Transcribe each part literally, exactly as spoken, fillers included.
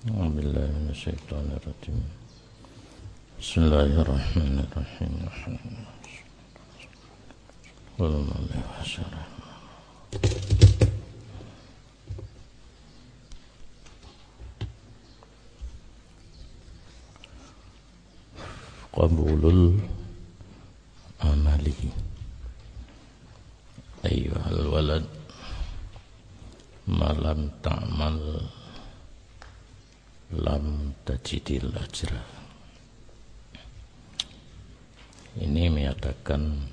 أعوذ بالله من الشيطان الرجيم. بسم الله الرحمن الرحيم. Qabulul amali. Ayyuhal walad, ma lam ta'mal, lam tajidil ajra. Ini menyatakan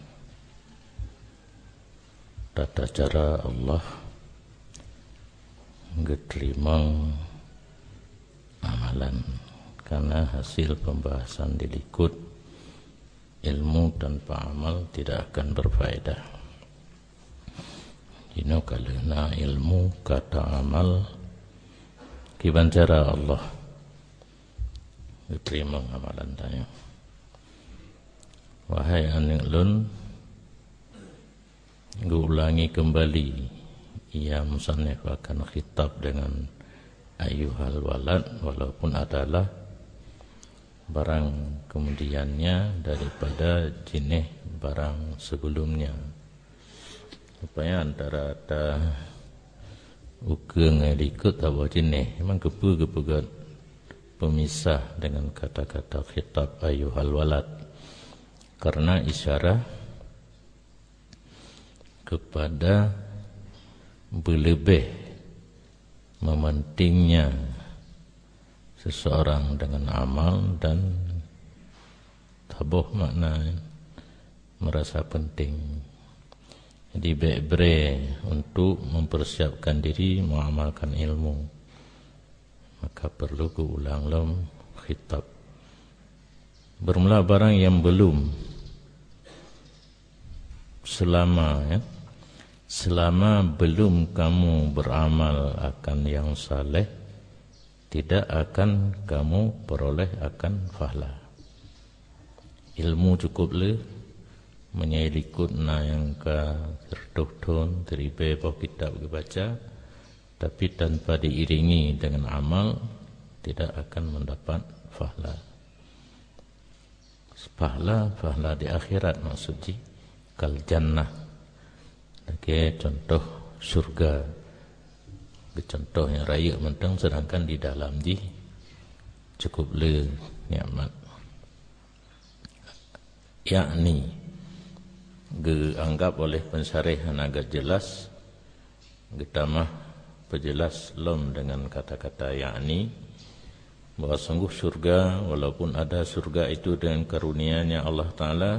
tata cara Allah geuteurimong amalan, karena hasil pembahasan di likot, ilmu tanpa amal tidak akan berfaedah. Jinoe ka lheueh na ilmu, ka ta amal, kiban cara Allah geuteurimong amalan tanyoe. Wahai aneuk lôn, geuulangi kembali, ya musannif akan khitab dengan ayyuhal walad, walaupun adalah barang kemudiannya daripada jeuneh barang sebelumnya. Rupanya antara ta ukeue ngon likot saboh jeuneh. Memang keupeue geupeugét pemisah dengan kata-kata khitab ayyuhal walad? Karena isyarah kepada beuleubeh mementingnya seseorang dengan amal dan saboh makna merasa penting. Jadi, bék bré untuk mempersiapkan diri mengamalkan ilmu. Maka perlu geuulang lom khitab. Bermula barang yang belum, selama, ya, selama belum kamu beramal akan yang saleh, tidak akan kamu peroleh akan pahala. Ilmu cukup le, meunyoe likot na nyang ka siratoh thon, siribée boh kitab geubaca, tapi tanpa diiringi dengan amal, tidak akan mendapat pahala. Pahala, pahala di akhirat maksud jih, kal jannah. Lagée contoh syurga. Contoh nyang rayeuk mantong, sedangkan di dalam jih cukup le nikmat. Yakni, geuanggap oleh pensyarah hana geujelas, geutamah peujelas lom dengan kata-kata yakni, bahwa sungguh syurga, walaupun ada syurga itu dengan karunia-Nya Allah Taala,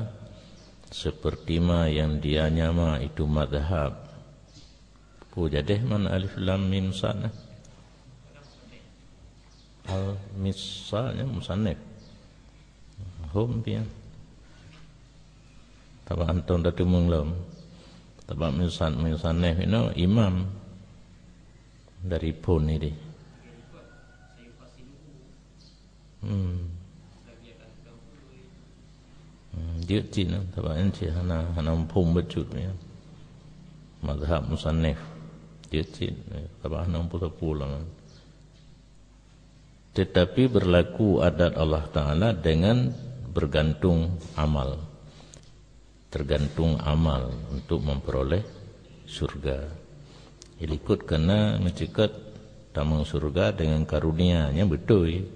seperti ma yang dia nyama itu madhab. Peue jadeh man alif lam mim sad? Al-misal nyan musannif. Hom pian. Tabak anton tateumeung lom. Tabak musan-, musannif inoe imam dari phon ini. Hmm. Hmm, jeuet cit, tabak nyan cit hana, hana muphom bacut nyan. Mazhab musannif. Jeuet cit, tabak hana muphom sapeue lom. Tetapi berlaku adat Allah Taala dengan bergantung amal. Tergantung amal untuk memperoleh syurga. Ilikot keunan meuceukat tamong syurga dengan karunia, nyan beutôi.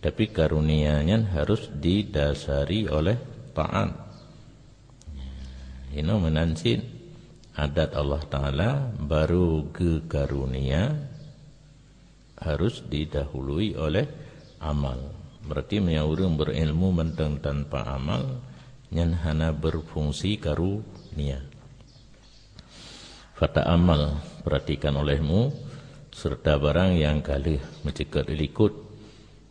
Tapi karunia nyan harus didasari oleh taat. Inoe meunan cit adat Allah Taala baru geukarunia harus didahului oleh amal. Berarti meunyoe ureuëng berilmu mantong tanpa amal, nyan hana berfungsi karunia. Fata amal, perhatikan olehmu, serta barang nyang ka lheueh meuceukat ilikot,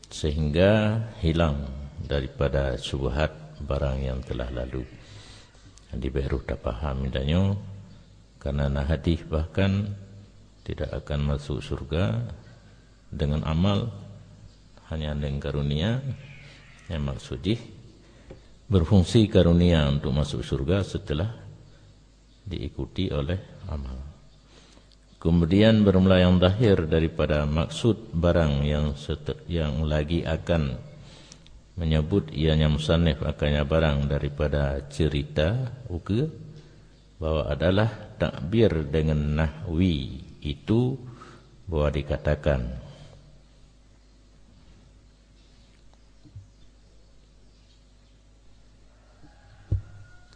sehingga hilang daripada syubhat barang nyang telah lalu. Di baru tapaham tanyoe, karena na hadis bahkan tidak akan masuk syurga dengan amal, hanya dengan karunia, yang maksud jih berfungsi karunia untuk masuk syurga setelah diikuti oleh amal. Kemudian, bermula yang zahir daripada maksud barang yang sete-, yang lagi akan menyebut ianya musannif akannya barang daripada cerita ukeue, bahwa adalah takbir dengan nahwi itu bahwa dikatakan,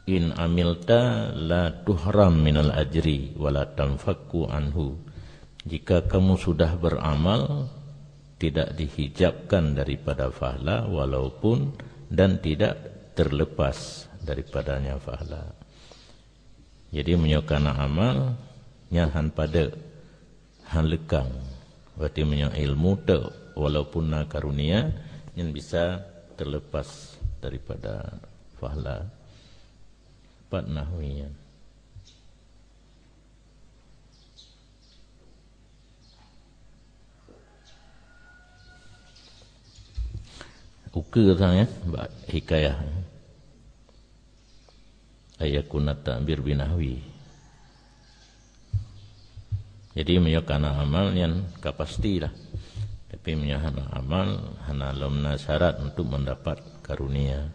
"In amilta la tuhram minal ajri wa la tanfakku anhu." Jika kamu sudah beramal, tidak dihijabkan daripada pahala walaupun, dan tidak terlepas daripadanya pahala. Jadi, meunyoe kana amal, nyan han padé, han leukang. Berarti meunyoe ilmu teuk, walaupun na karunia, nyan bisa terlepas daripada pahala. Pat nahwi nyan. Ukeue sang, ya, bak hikayah. Ayyakuna takbir binahwi. Jadi, meunyoe kana amal, nyan ka pastilah. Tapi, meunyoe hana amal, hana lom na syarat untuk mendapat karunia.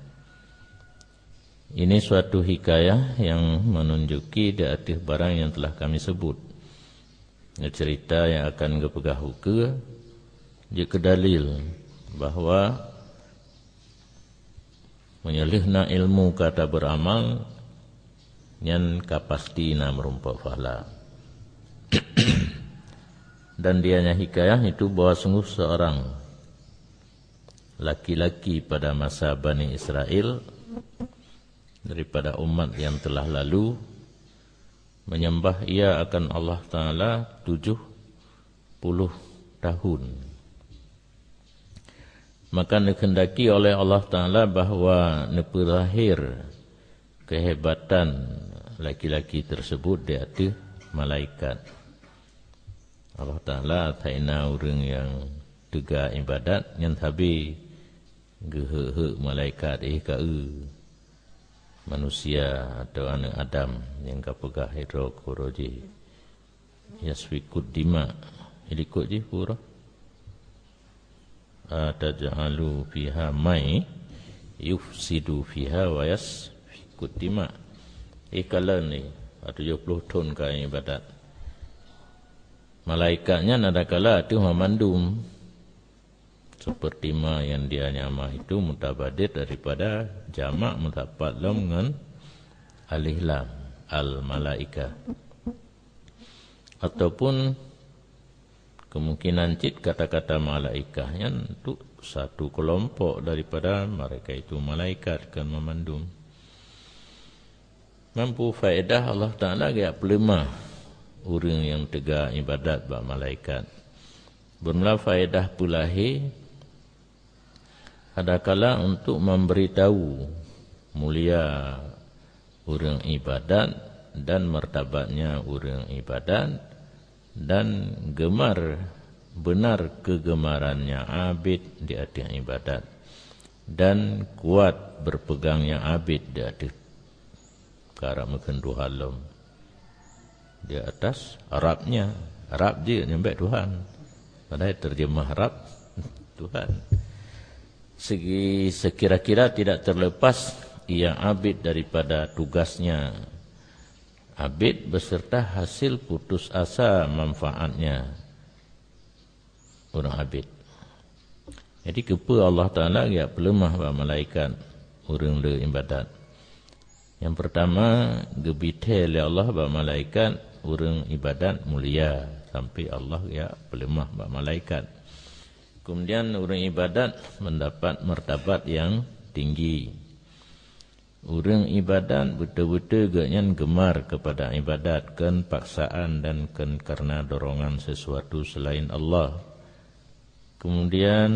Ini suatu hikayah yang menunjuki di ateueh barang yang telah kami sebut. Cerita yang akan geupeugah ukeue jeuet keu dalil bahwa meunyoe lheueh na ilmu ka taberamal, nyan ka pasti na meurumpok pahala. Dan dianya hikayah itu bahwa sungguh seorang laki-laki pada masa Bani Israel daripada umat yang telah lalu menyembah ia akan Allah Taala tujuh puluh tahun. Maka dikehendaki oleh Allah Taala bahwa neupeulahé kehebatan laki-laki tersebut di ateueh malaikat. Allah Taala taina ureuëng nyang teuga iébadat nyan sabe geuheuek-heuek malaikat, "Eh, ka eu manusia atau aneuëk Adam nyang ka peugah sidroe keu uroe jih, yasfikud dima." Ilikot jih peue uroe? "Ataj'alu fiha may yufsidu fiha wa yasfikud dima." Eh, kalon ni, tujoh ploh thon ka iébadat. Malaikat nyan adakala ateueh mamandum. Seperti ma yang dia nyama itu mutabadit daripada jamak meusapat lom ngon alif lam, al-malaikah. Ataupun kemungkinan cit kata-kata malaikah nyan untuk satu kelompok daripada mereka itu malaikat, kon mamandum. Mampu faedah Allah Taala geujak peuleumah ureuëng nyang teuga iébadat bak malaikat. Beureulah faedah peulahé adakala untuk memberitahu mulia ureuëng iébadat dan martabatnya ureuëng iébadat dan geumar beunar keugeumarannya abid di ateueh iébadat dan kuat berpegangnya abid di ateueh karab meukeun Tuhan lom. Di atas Rabnya, Rab jih nyang bék Tuhan. Padahai terjemah Rab, Tuhan. Segi sekira-kira tidak terlepas ia abid daripada tugasnya abid beserta hasil putus asa manfaatnya ureuëng abid. Jadi, keupeue Allah Taala geujak peuleumah bak malaikat ureuëng le iébadat? Nyang peurtama, geubithée lé Allah bak malaikat ureuëng iébadat mulia, sampai Allah geujak peuleumah bak malaikat. Kemudian, ureuëng iébadat mendapat martabat yang tinggi. Ureuëng iébadat beutôi-beutôi geuhnyan geumar keupada iébadat, kon paksaan dan kon kareuna dorongan sesuatu seulaén Allah. Kemudian,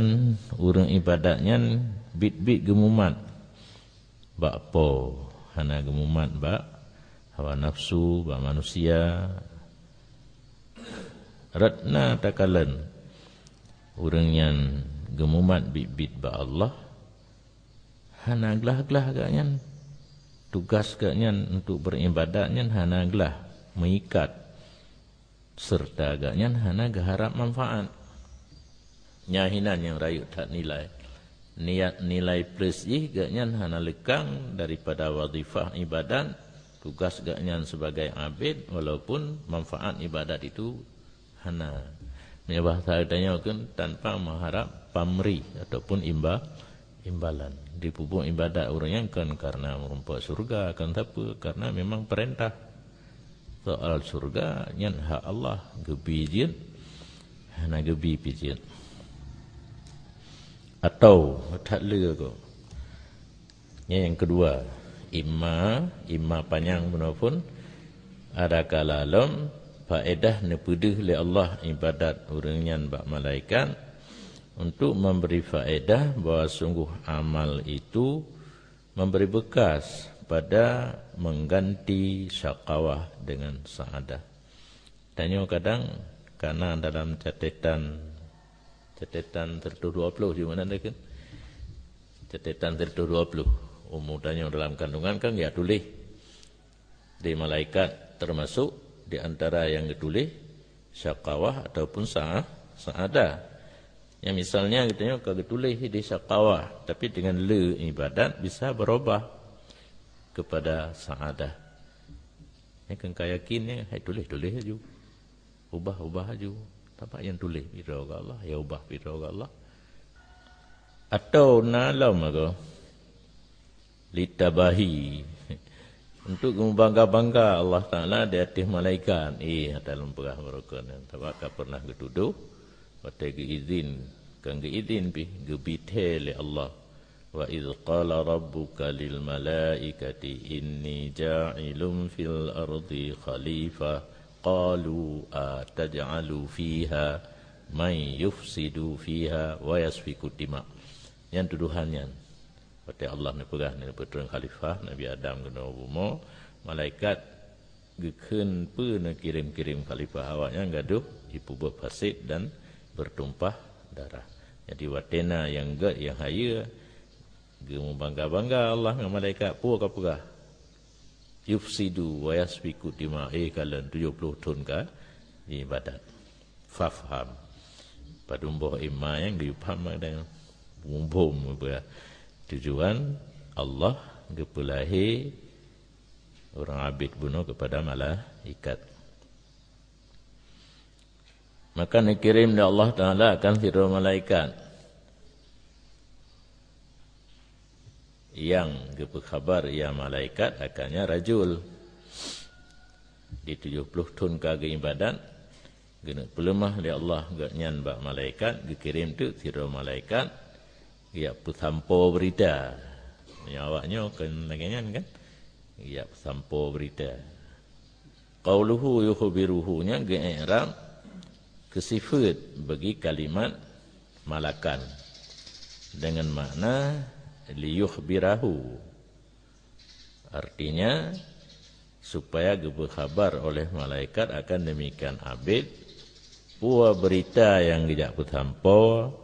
ureuëng iébadat nyan biet-biet geumumat bak Po, hana geumumat bak hawa nafsu, bak manusia. Rot na takalon ureuëng nyan geumumat biet-biet bak Allah, hana glah-glah geuhnyan. Tugas geuhnyan untuk beriébadat nyan hana glah, meuikat. serta gobnyan hana geuharab manfaat. Nyan hinan nyang rayeuk that nilai. Niat nilai plus jih gobnyan hana leukang daripada wazifah ibadat, tugas gobnyan sebagai abid, walaupun manfaat ibadat itu hana. Meunyoe bahasa geutanyoe kan tanpa mengharap pamrih ataupun imba-, imbalan. Dipeubuet ibadat ureuëng nyan kan karena meurumpok syurga, kan sapeue, karena memang perintah. Soal syurga nyan hak Allah, geubi jeuet, hana geubi pih jeuet. Atau that le ko. Nyan nyang keudua, imma, imma panyang bunoe phon, adakala lom faedah neupeudeuh lé Allah ibadat ureuëng nyan bak malaikat untuk memberi faedah bahwa sungguh amal itu memberi bekas pada mengganti syakawah dengan saadah. Tanyoe kadang kana dalam catetan, catetan seratus dua puluh di mana dah kan? Catetan seratus dua puluh. Umu tanyoe dalam kandungan kan ya tulis di malaikat, termasuk di antara yang ditulis syakawah ataupun sa-, saadah. Yang misalnya geutanyoe ka geutuléh di syakawah, tapi dengan le ibadat bisa berubah kepada saadah. Nyan kan ka yakin nyan, hai tuléh-tuléh laju. Ubah-ubah laju. Tapak nyang tuléh pih droe keu Allah, ya ubah pih droe keu Allah. Atau na lom agoe litabahi, untuk meubangga-bangga Allah Taala di ateueh malaikat. Eh, ata lôn peugah baroe keunan, sabab ka pernah geutudoh, watée geuizin, kan geuizin pih, geubithée lé Allah. "Wa idz qala rabbuka lil malaikati inni ja'ilun fil ardi khalifah, qalu ataj'alu fiha man yufsidu fiha wa yasfiku dima." Nyan tudohan nyan. Watée Allah neupeugah neupeutreun khalifah Nabi Adam keunoe bumoe, malaikat geukheun peue neukirém-kirém khalifah, awaknyan gadoh jipeubuet fasét dan beutumpah darah. Jadi watée na nyang gét nyang hayeue, geumeubangga-bangga Allah ngon malaikat, peue ka peugah? Yufsidu wa yasfiku dima, eh, kalon tujoh ploh thon ka ibadat. Fafham. Padum boh ima nyang geuyue pham meunan. Bumbom beurah. Tujuan Allah geupeulahé ureuëng abét bunoe keupada malaikat. Maka neukirém lé Allah Taala akan sidroe malaikat nyang geupeukabar ia malaikat akannya rajul. Di tujoh ploh thon ka geuibadat, geuneuk peuleumah lé Allah gobnyan bak malaikat, geukirém teuk sidroe malaikat geujak peusampoe beurita. Meunyoe awaknyoe kon lagée nyan kan, geujak peusampoe beurita. Qauluhu yukhbiruhu nyan geu-i'rab keu sifeut bagi kalimat malakan dengan makna liyukhbirahu. Artinya, supaya geupeukabar oleh malaikat akan demikian abét, peue beurita nyang geujak peusampoe,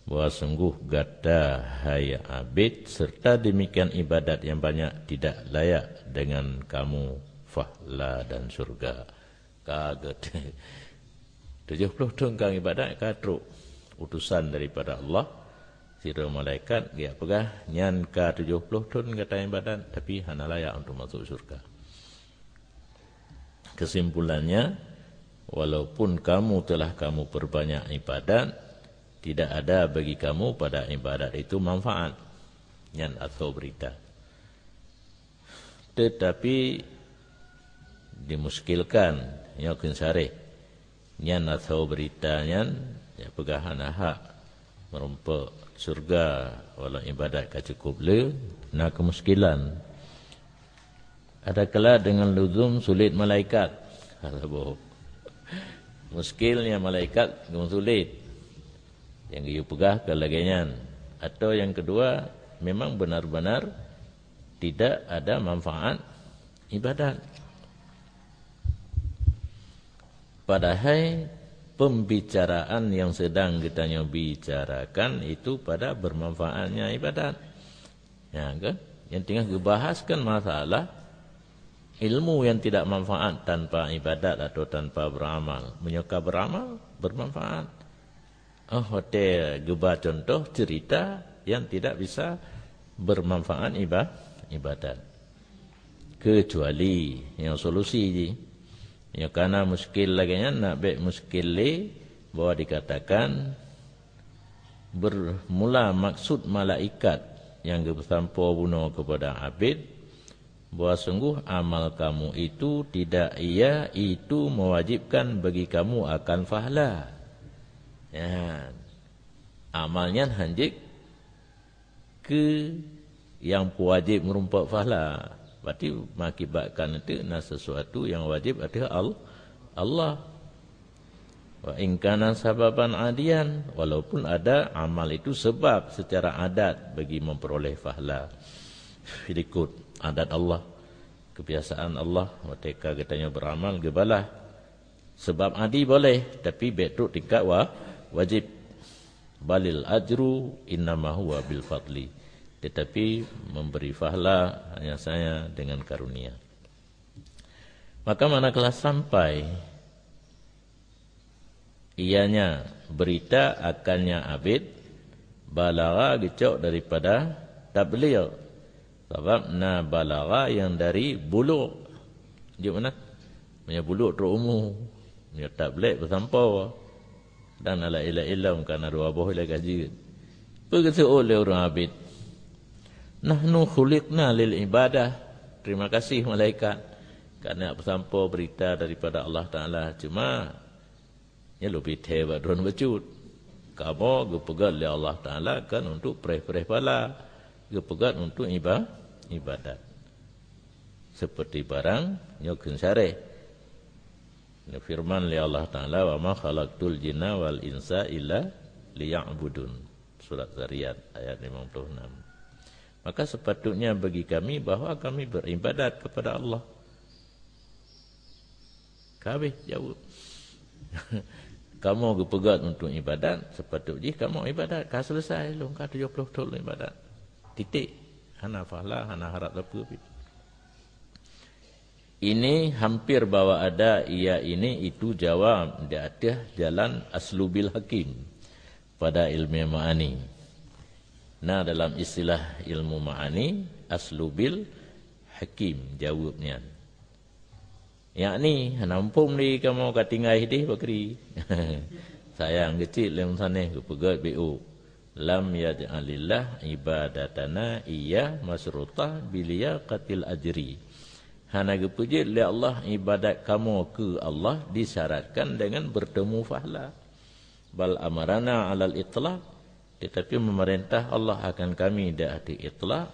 bahwa sungguh gata hai abét serta demikian ibadat nyang banyak tidak layak dengan kamu fahla dan syurga. Ka gét. Tujoh ploh thon ka ibadat ka trok utusan daripada Allah. Sidroe malaikat geujak peugah, nyan ka tujoh ploh thon gata ibadat, tapi hana layak untuk masuk syurga. Kesimpulannya, walaupun kamu telah kamu perbanyak ibadat, tidak ada bagi kamu pada ibadat itu manfaat. Nyan asoe beurita. Tetapi dimuskilkan, nyoe kheun saréh. Nyan asoe beurita nyan, nyang peugah hana hak meurumpok syurga walau ibadat ka cukup le, na keumuskilan. Adakala dengan luzum sulet malaikat. Hana boh. Muskilnya malaikat geumeusulet. Nyang geuyue peugah ka lagée nyan. Atau nyang keudua, memang benar-benar tidak ada manfaat ibadat. Padahai pembicaraan yang sedang geutanyoe bicarakan itu pada bermanfaatnya ibadat. Ya kan? Yang tengah geubahas kan masalah Ilmu yang tidak manfaat tanpa ibadat atau tanpa beramal. Meunyoe ka beramal, bermanfaat. Oh, watée geuba contoh cerita yang tidak bisa bermanfaat iba-, ibadat. Kecuali nyang solusi jih. Nyang kana muskil lagée nyan, nak bék muskil lé, bahwa dikatakan bermula maksud malaikat nyang geupeusampoe bunoe kepada Abid, bahwa sungguh amal kamu itu tidak ia itu mewajibkan bagi kamu akan fahla. Nyan. Amal nyan hanjeuet keu nyang peuwajéb meurumpok fahla. Berarti mengakibatkan itu na sesuatu yang wajib ateueh Al-, Allah. Wa in kana sababan adiyan, walaupun ada amal itu sebab secara adat bagi memperoleh fahla. Ikut adat Allah, kebiasaan Allah, watée ka geutanyoe beramal, geubalah. Sebab adi boleh, tapi bék trok tingkat wa-, wajib. Balil ajru innama huwa bil fadli. Tetapi memberi fahla hanya saja dengan karunia. Maka manakala sampai ianya berita akannya Abid, balagha geucok daripada tabligh. Sabab na balagha nyang dari buluk. Jeuet meunan. Meunyoe buluk trok umu, meunyoe tabligh peusampoe. Dan ala ila ilom kana dua boh ilée ka jeuet. Peue geuseuôt lé ureuëng Abid? "Nahnu khuliqna lil ibadah." Terima kasih malaikat, ka neupeusampoe berita daripada Allah Taala. Cuma nyan leubeh thee bak droen bacut. Kamoe geupeugét lé Allah Taala kon untuk preh-preh phala, geupeugét untuk iba-, ibadat. Seperti barang nyoe kheun syareh. Neufeureuman lé Allah Taala, "Wa ma khalaqtul jinna wal insa illa liya'budun." Surat Zariyat ayat lima puluh enam. Maka sepatutnya bagi kami bahwa kami beribadat kepada Allah. Ka habéh jaweueb. Kamoe geupeugét untuk ibadat, sepatut jih kamoe ibadat. Ka selesai lom, ka tujoh ploh thon ibadat. Titik. Hana fahla, hana harab sapeue pih. Ini hampir bahwa ada ia ini itu jawab di ateueh jalan aslubil hakim pada ilmu ma'ani. Nah, dalam istilah ilmu ma'ani, aslubil hakim jaweueb nyan. Yakni, hana muphom lé kamoe ka tinggai idéh bakri. Sayang geucit lé meusanéh geupeugét B O. Lam yaj'alillah ibadatana iya masyrutah biliyaqatil ajri. Hana geupeujeuet lé Allah ibadat kamoe keu Allah disyaratkan dengan bertemu fahla. Bal amarana alal itlaq, tetapi memerintah Allah akan kami di ateueh itlaq,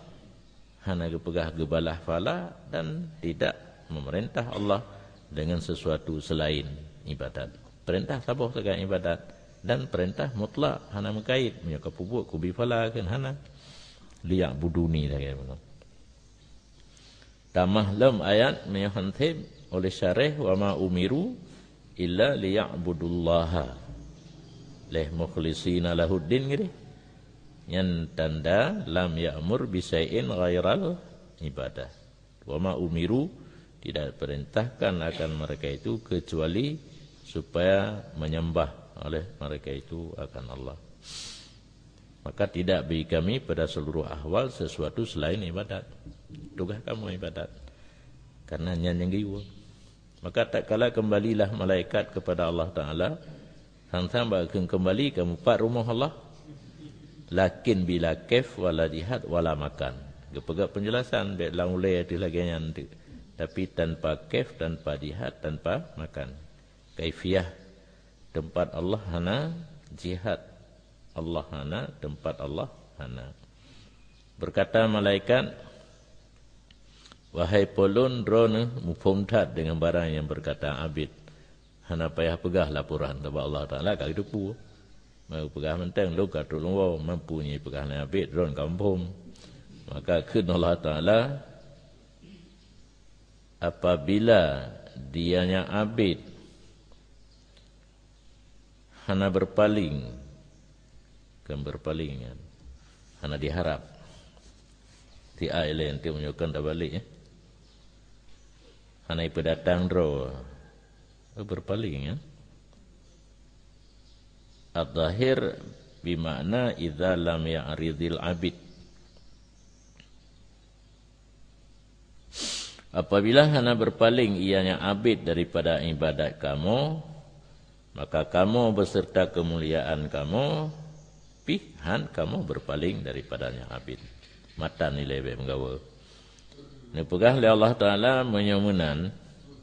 hana geupeugah geubalah fahla dan tidak memerintah Allah dengan sesuatu selain ibadat. Perintah saboh sagai ibadat dan perintah mutlak hana meukait, meunyoe ka peubuet kubi fahla kheun hana. Liya'buduni lagée meunan. Tamah lom ayat meunyoe han theb oleh syareh, "Wa ma umiru illa liya'budullaha leh mukhlishina lahuddin," gitu. Nyan tanda lam ya'mur bi syai'in ghairal ibadah. "Wa ma umiru," tidak diperintahkan akan mereka itu kecuali supaya menyembah oleh mereka itu akan Allah. Maka tidak bagi kami pada seluruh ahwal sesuatu selain ibadat. Tugaih kamoe ibadat. Karena nyan nyang geuyue. Maka tatkala kembalilah malaikat kepada Allah Taala, sang-sang bak kheun kembali kamoe pat rumoh Allah. Lakin bila kef wala jihad wala makan. Geupeugah penjelasan bék lam ulée teuh lagée nyan teuh. Tapi tanpa kef, tanpa jihad, tanpa makan. Kaifiyah tempat Allah hana, jihad Allah hana, tempat Allah hana. Berkata malaikat, "Wahai Po lôn, droeneuh muphom that dengan barang nyang berkata Abid. Hana payah peugah laporan, sabab Allah Taala ka geuteupeue. Meupeugah mantong lôn ka trok lôn woe, mampu nyan peugah nyan Abid, droen ka muphom." Maka kheun Allah Taala, "Apabila dianya Abid hana berpaling," kan berpaling nyan, hana diharab. Ti ai lé nanti meunyoe kan tabalik, ya. Hana ipeudatang droe. Berpaling, ya. Adh-dhahir bimakna idza lam ya'ridil abid. Apabila hana berpaling ianya abid daripada ibadat kamoe, maka kamoe beserta kemuliaan kamoe pih han kamoe berpaling daripadanya abid. Matan ilée bék meugawa. Neupeugah lé Allah Taala, meunyoe meunan,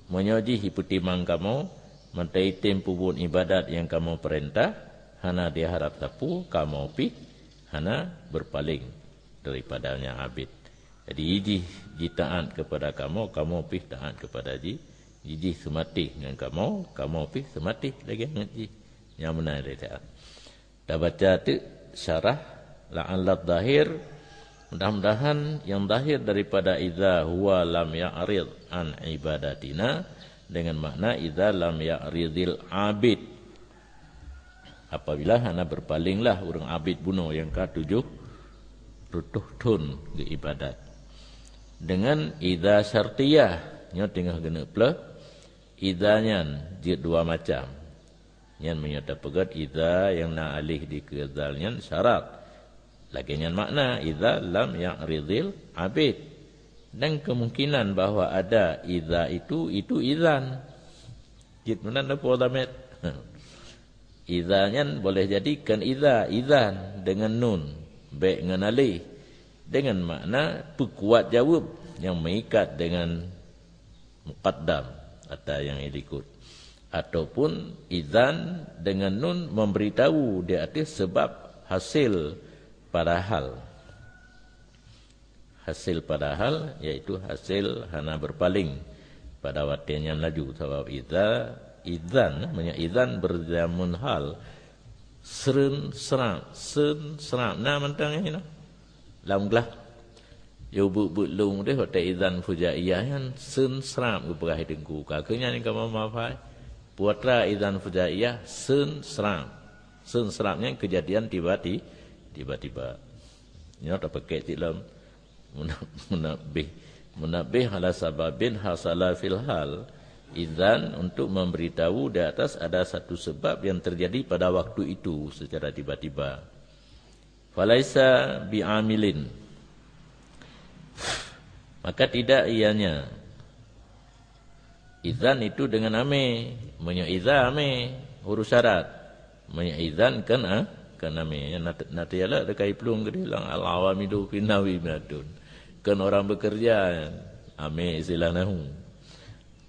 meunyoe jih ipeutimang kamoe, mantong item peubuet ibadat nyang kamoe peurintah, hana diharab sapeue, kamoe pih hana berpaling daripadanya abid. Jadi, jih jitaat kepada kamoe, kamoe pih taat kepada jih. Jih seumatéh ngon kamoe, kamoe pih seumatéh lagée ngon jih. Nyang meunan lé taat. Tabaca teuk syarah la'alla dhahir. Mudah-mudahan yang zahir daripada idza huwa lam ya'rid an ibadatina dengan makna idza lam ya'ridil abid. Apabila hana berpalinglah ureuëng abid bunoe nyang ka tujoh reutôh thon geuibadat. Dengan idza syartiyah, nyoe teungoh geuneuk pleuh, idza nyan jeuet dua macam. Nyan meunyoe tapeugét idza nyang na aleh dikeue dzal nyan syarat. Lagée nyan makna idza lam ya'ridil abid. Dan kemungkinan bahwa ada idza itu, itu idzan. Jeuet meunan apa, Ustaz Mat? Idza nyan boleh jadi kon idza, idzan dengan nun, bék ngon aleh, dengan makna peukuat jaweueb nyang meuikat dengan muqaddam atau nyang ilikot, ataupun idzan dengan nun memberitahu di ateueh sebab hasil padahal. Hasil padahal, yaitu hasil hana berpaling pada watée nyan laju, sabab idza, idzan, meunyoe idzan berzamun hal, sreun srap, seun srap, na mantong nyan. Lam glah. Yo beuk-beuk lông deh watée idzan fujaiyah nyan seun srap geupeugah di teungku. Ka keuh nyan ka meuhafai. Peue atra idzan fujaiyah seun srap. Seun srap nyan keujadian tiba-ti-, tiba-tiba. Nyoe tapeuké cit lom. Muna-, munabbih. Munabbih ala sababin hasala fil hal. Idzan untuk memberitahu di atas ada satu sebab yang terjadi pada waktu itu secara tiba-tiba. Falaisa bi'amilin. Maka tidak ianya. Idzan itu dengan amé. Meunyoe idza amé, huruf syarat. Meunyoe idzan kan, ah, kan amé. Na, na teujalak teukai plueng geude lam al-awamidu fi nahwi mi'atun. Kan orang bekerja, amé istilah nahu.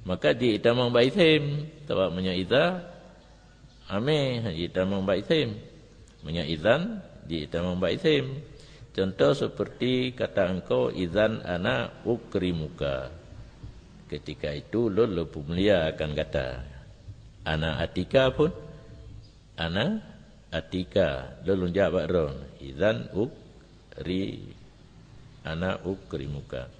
Maka jitamong bak isim. Sabab meunyoe idza, amé jitamong bak isim. Meunyoe idzan, jitamong bak isim. Contoh seperti kata engkau, "Idzan ana ukrimuka." Ketika itu, lôn lôn peumulia akan gata. Ana atika pun, ana atika, lôn lôn jak bak droe. Idzan ukri-, ana ukrimuka.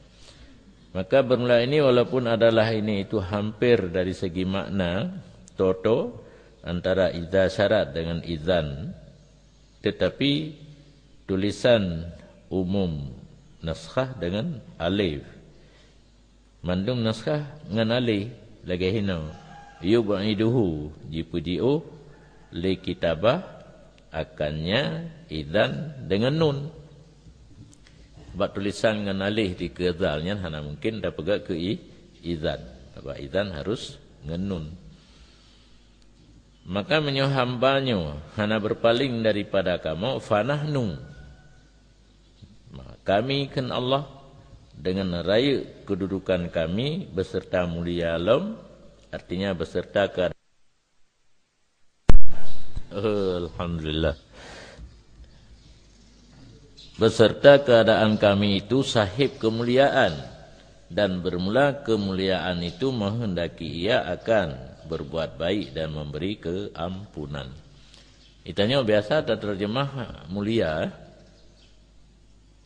Maka bermula ini, walaupun adalah ini itu hampir dari segi makna, toto, antara idza syarat dengan idzan, tetapi tulisan umum naskhah dengan alif. Mandum naskhah ngon alif lagée hinoe. Yub'iduhu, jipeujiôh lé kitabah akannya idzan dengan nun. Bak tulisan ngon alif dikeue dzal nyan hana mungkin tapeugah keu i-, idzan. Sabab idzan harus ngon nun. Maka meunyoe hamba nyoe hana berpaling daripada kamoe, fanahnu, maka kami, kheun Allah, dengan rayeuk keududukan kami beserta mulia lom, artinya beserta keu-, Alhamdulillah. Beserta keadaan kami itu sahib kemuliaan, dan bermula kemuliaan itu menghendaki ia akan berbuat baik dan memberi keampunan. Itanyoe biasa taterjemah mulia,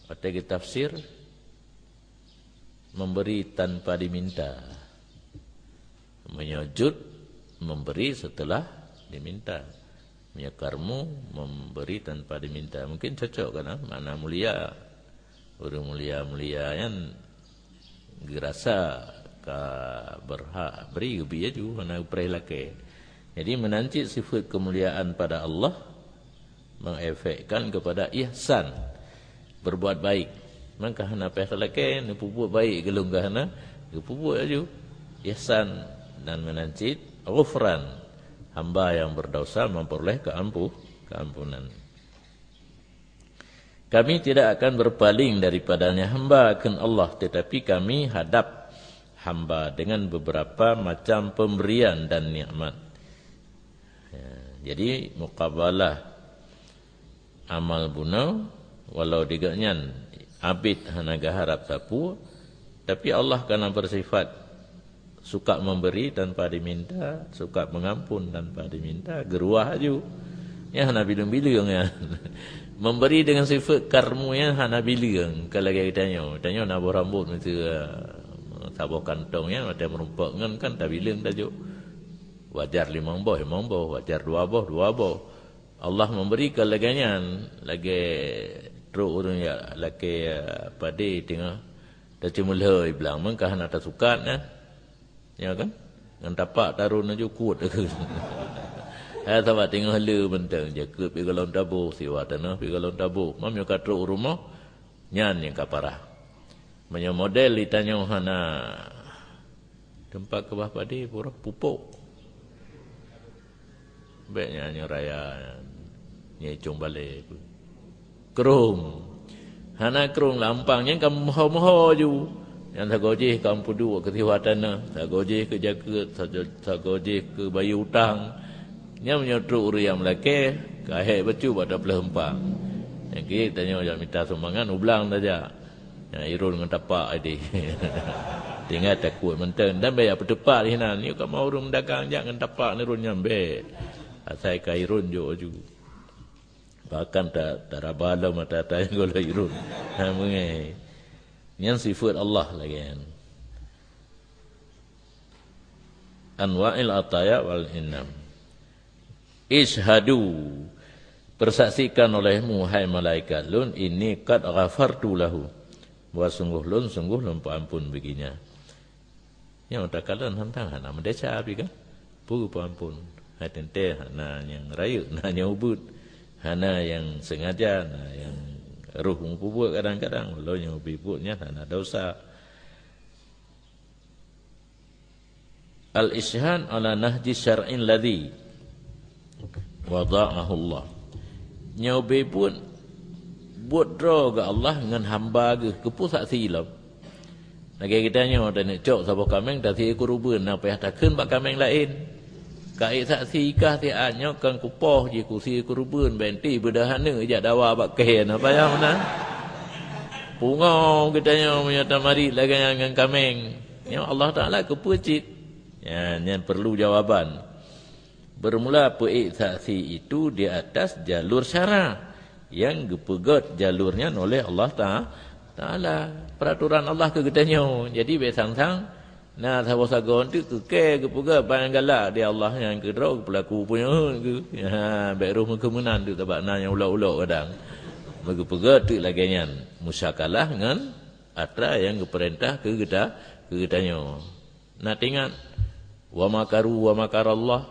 watée geutafsir, memberi tanpa diminta. Meunyoe jud, memberi setelah diminta. Meunyoe karmu, memberi tanpa diminta. Mungkin cocok kan, ah? Makna mulia. Ureuëng mulia-mulia nyan geurasa Ka berhak bri, geubri laju, hana geupreh lakée. Jadi, meunan cit sifat kemuliaan pada Allah mengefekkan kepada ihsan, berbuat baik. Maka hana payah talakée, neupeubuet baik, geulong ka hana, geupeubuet laju. Ihsan, dan meunan cit ghufran, hamba yang berdosa memperoleh keampu-, keampunan. Kami tidak akan berpaling daripadanya hamba, kheun Allah, tetapi kami hadap hamba dengan beberapa macam pemberian dan nikmat. Ya, jadi, mukabalah amal bunoe, walau di gobnyan abit hana geuharab sapeue, tapi Allah kana bersifat suka memberi tanpa diminta, suka mengampun tanpa diminta, geuruwah laju. Nyan hana bileueng-bileueng nyan. Memberi dengan sifat karmu nyan hana bileueng, ka lagée geutanyoe. Tanyoe na boh rambot miseue, saboh kantong nyan watée meurumpok ngon kan tabileueng tajok. Wajar limong boh, limong boh, wajar dua boh, dua boh. Allah memberi ka lagée nyan, lagée trok ureuëng jak lakée, eh, padé teungoh taceumeuleue blang, meuka hana tasukat nyan. Ya kan? Ngon tapak taron laju kuet. Hai sahabat, teungoh le mantong, jakeuet pi golom taboh, siwa tanoh pi golom taboh. Meunyoe ka trok u rumoh, nyan nyang ka parah. Meunyoe model di tanyoe hana teumpat keubah padé, pura pupuk. Bék nyan nyoe raya nyan, nyoe icong balée. Krong. Hana krong lampang, nyan ka meuho-meuho ju. Nyan sagoe jih ka meupuduek keu siwa tanoh, sagoe jih keu jakeuet, sago-, sagoe jih keu bayeue utang. Nyan meunyoe trok ureuëng nyang meulakée, ka hék bacut bak tapeuleueh umpang. Nyang keu tanyoe jak mita sumbangan, u blang tajak. Nyang iron ngon tapak ideh. Tinggai takuet mantong dan bék jak peutupat di sinan. Nyoe ka ma ureuëng meudagang jak ngon tapak neuron nyan bék. Asai ka iron jok laju. Bahkan ta-, taraba lom ata-ata nyang gohlom iron. Ha, meungai. Nyan sifat Allah lagée nyan. Anwa'il ataya wal inam. Isyhadu, persaksikan olehmu, hai malaikat lôn, inni qad ghafartu lahu, bahwa sungguh lôn, sungguh lôn peuampun bagi nyan. Nyang takalon hantang hana meudesya pi kan? Peue peuampun? Hai teuntée hana nyang rayeuk, na nyang ubit, hana nyang sengaja, na nyang roh meupubuet kadang-kadang, walau nyang ubit-ubit nyan hana desya. Al-isyhad ala nahji syar'in ladzi wada'ahu Allah. Nyoe beubuet, buet droe geuh Allah ngon hamba geuh, keupeue saksi lom. Lagée geutanyoe taneuk cok saboh kaméng, tasie keu rubeuen, na payah takheun bak kaméng laén. Ka ék saksi kah siat nyoe kan kupoh jih kusie keu rubeuen, benti beudôh aneuk jak dawa bak kée, na payah meunan. Pungoe geutanyoe meunyoe tamarit lagée nyan ngon kaméng. Nyoe Allah Taala keupeue cit? Nyan, nyan perlu jawaban. Bermula peuék saksi itu di atas jalur syara yang geupeugét jalur nyan oleh Allah Ta-, Taala. Peraturan Allah keu geutanyoe. Jadi, bék sang-sang na saboh sagoe teuk keu kée geupeugét ban galak di Allah nyan keu droe geupeulaku punyuet geuh. Ha, bék roh meukeumeunan teuk sabab na nyang ulok-ulok kadang. Meugeupeugét teuk lagée nyan, musyakalah ngon atra nyang geupeurintah keu geuta-, keu geutanyoe. Na teuingat, "Wa makaru wa makarallah."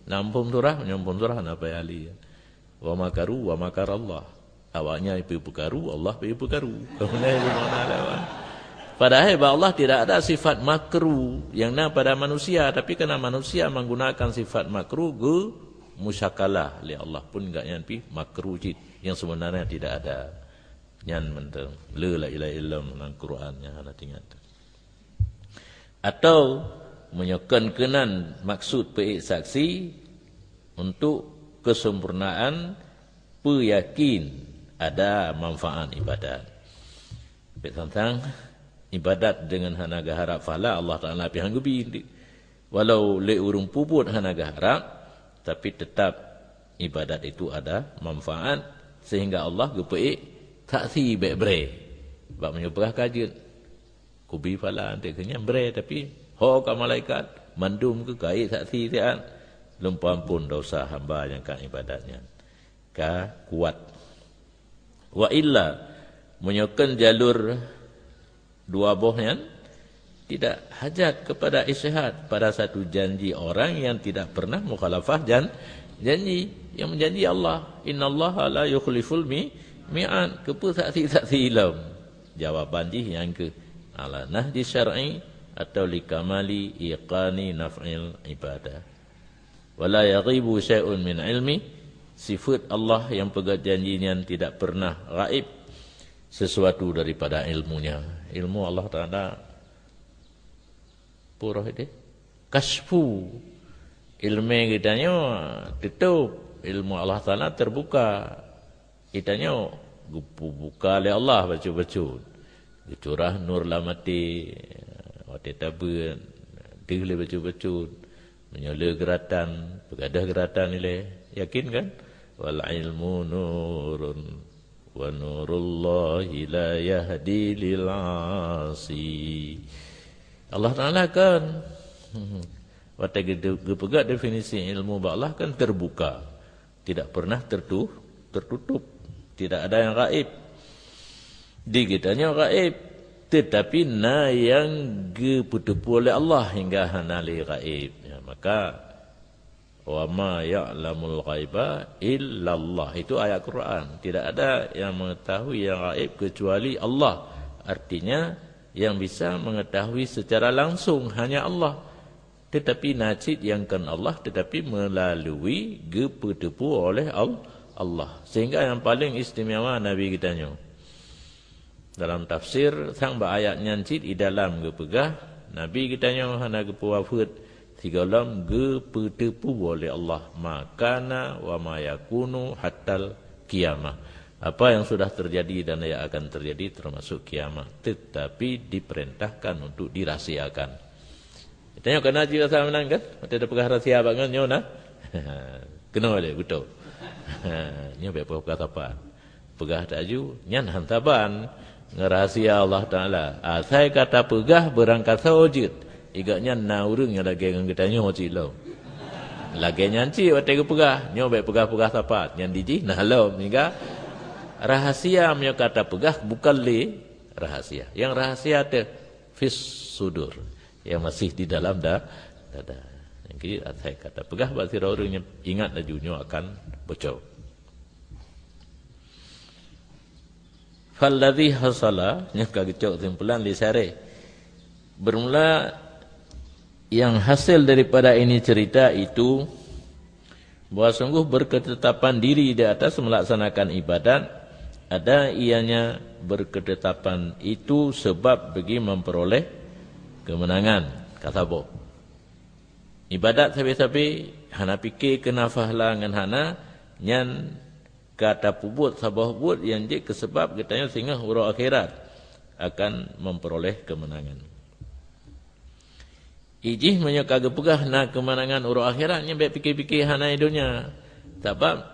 Na muphom surah, nyoe muphom surah na payah li. "Wa makaru wa makarallah." Awaknyan pi peukaru, Allah pi peukaru. Padahai bak Allah tidak ada sifat makru yang na pada manusia, tapi karena manusia menggunakan sifat makru geu musyakalah lé Allah pun gak nyan pi makru cit yang sebenarnya tidak ada. Nyan mantong le la ilaha illallah lam Quran nyang hana teuingat. Atau meunyoe kon keunan maksud peuék saksi untuk kesempurnaan peuyakin ada manfaat ibadat. Bék sang-sang ibadat deungon hana geuharab pahala Allah Taala pih han geubi. Walau lé ureuëng pubuet hana geuharab, tapi tetap ibadat itu ada manfaat sehingga Allah geupeuék saksi bék bré. Bak meunyoe peugah ka jeuet. Kubi pahala anté keu nyan bré, tapi ho ka malaikat mandum keu kayée saksi siat, lôn peuampon desya hamba nyang ka ibadat nyan. Ka kuat. Wa illa, meunyoe kon jalur dua boh nyan, Tidak hajat kepada istihad pada satu janji orang yang tidak pernah mukhalafah jan-, janji. Yang menjanji Allah. Innallaha la yukhliful mi-, mi'ad. Keupeue saksi-saksi ilom? Jawaban jih nyang keu ala nahji syar'i atau likamali iqani naf'il ibadah. Wala yaghibu syai'un min ilmi, sifat Allah yang peugah janji nyan tidak pernah gaib sesuatu daripada ilmunya. Ilmu Allah Ta'ala purah deh. Kasyfu. Ilmu geutanyoe tutup, ilmu Allah Ta'ala terbuka. Geutanyoe geupeubuka lé Allah bacut-bacut. Geucurah nur lam até, watée tabeuet, deuh lé bacut-bacut. Meunyoe le geuratan, peugadôh geuratan ilée. Yakin kan? Wal ilmu nurun wa nurullahi la yahdi lil asi. Allah Ta'ala kan, watée geu-, geupeugah definisi ilmu bak Allah kan terbuka. Tidak pernah tertu-, tertutup. Tidak ada yang gaib. Di geutanyoe gaib, tetapi na nyang geupeuteupeue lé Allah hingga hana lé gaib. Ya, maka, "Wa ma ya'lamul ghaiba illallah." Itu ayat Quran. Tidak ada yang mengetahui yang gaib kecuali Allah. Artinya, yang bisa mengetahui secara langsung hanya Allah. Tetapi na cit nyang kon Allah, tetapi melalui geupeuteupeue oleh Al-, Allah. Sehingga yang paling istimewa Nabi geutanyoe. Dalam tafsir, sang bak ayat nyan cit i dalam geupeugah, Nabi geutanyoe hana geupeuwafeuet sigohlom geupeuteupeue oleh Allah, ma kana wa ma yakunu hattal qiyamah. Apa yang sudah terjadi dan yang akan terjadi termasuk kiamat, tetapi diperintahkan untuk dirahasiakan. Tanyoe kana cit rasa meunan kan? Watée tapeugah rahsia bak ngon nyoe na. Keunoe lé beutôi. Nyoe bék peugah sapat. Peugah that aju, nyan han saban ngon rahsia Allah Taala. Asai ka tapeugah beurangkasoe jeuet. Igak nyan na ureuëng nyang lagée ngon geutanyoe cit lom. Lagée nyan cit watée geupeugah, nyoe bék peugah-peugah sapat. Nyan dijih na lom, hingga rahsia meunyoe ka tapeugah bukan lé rahsia. Nyang rahsia teuh fis sudur. Yang masih di dalam da-, dada. Jadi, asai ka tapeugah bak sidroe ureuëng nyan, ingat laju nyoe akan bocor. Falladzi hasala, nyang ka geucok kesimpulan lé syarih. Bermula yang hasil daripada ini cerita itu, bahwa sungguh berketetapan diri di atas melaksanakan ibadat, ada ianya berketetapan itu sebab bagi memperoleh kemenangan. Ka saboh. Ibadat sabe-sabe, hana pike keu na pahala ngon hana, nyan ka tapeubuet saboh buet nyang jeuet keu sabab geutanyoe singoh uroe akhirat akan memperoleh kemenangan. Ijih meunyoe ka geupeugah na keumanangan uroe akhirat, nyan bék pike-pike hana i donya. Sabab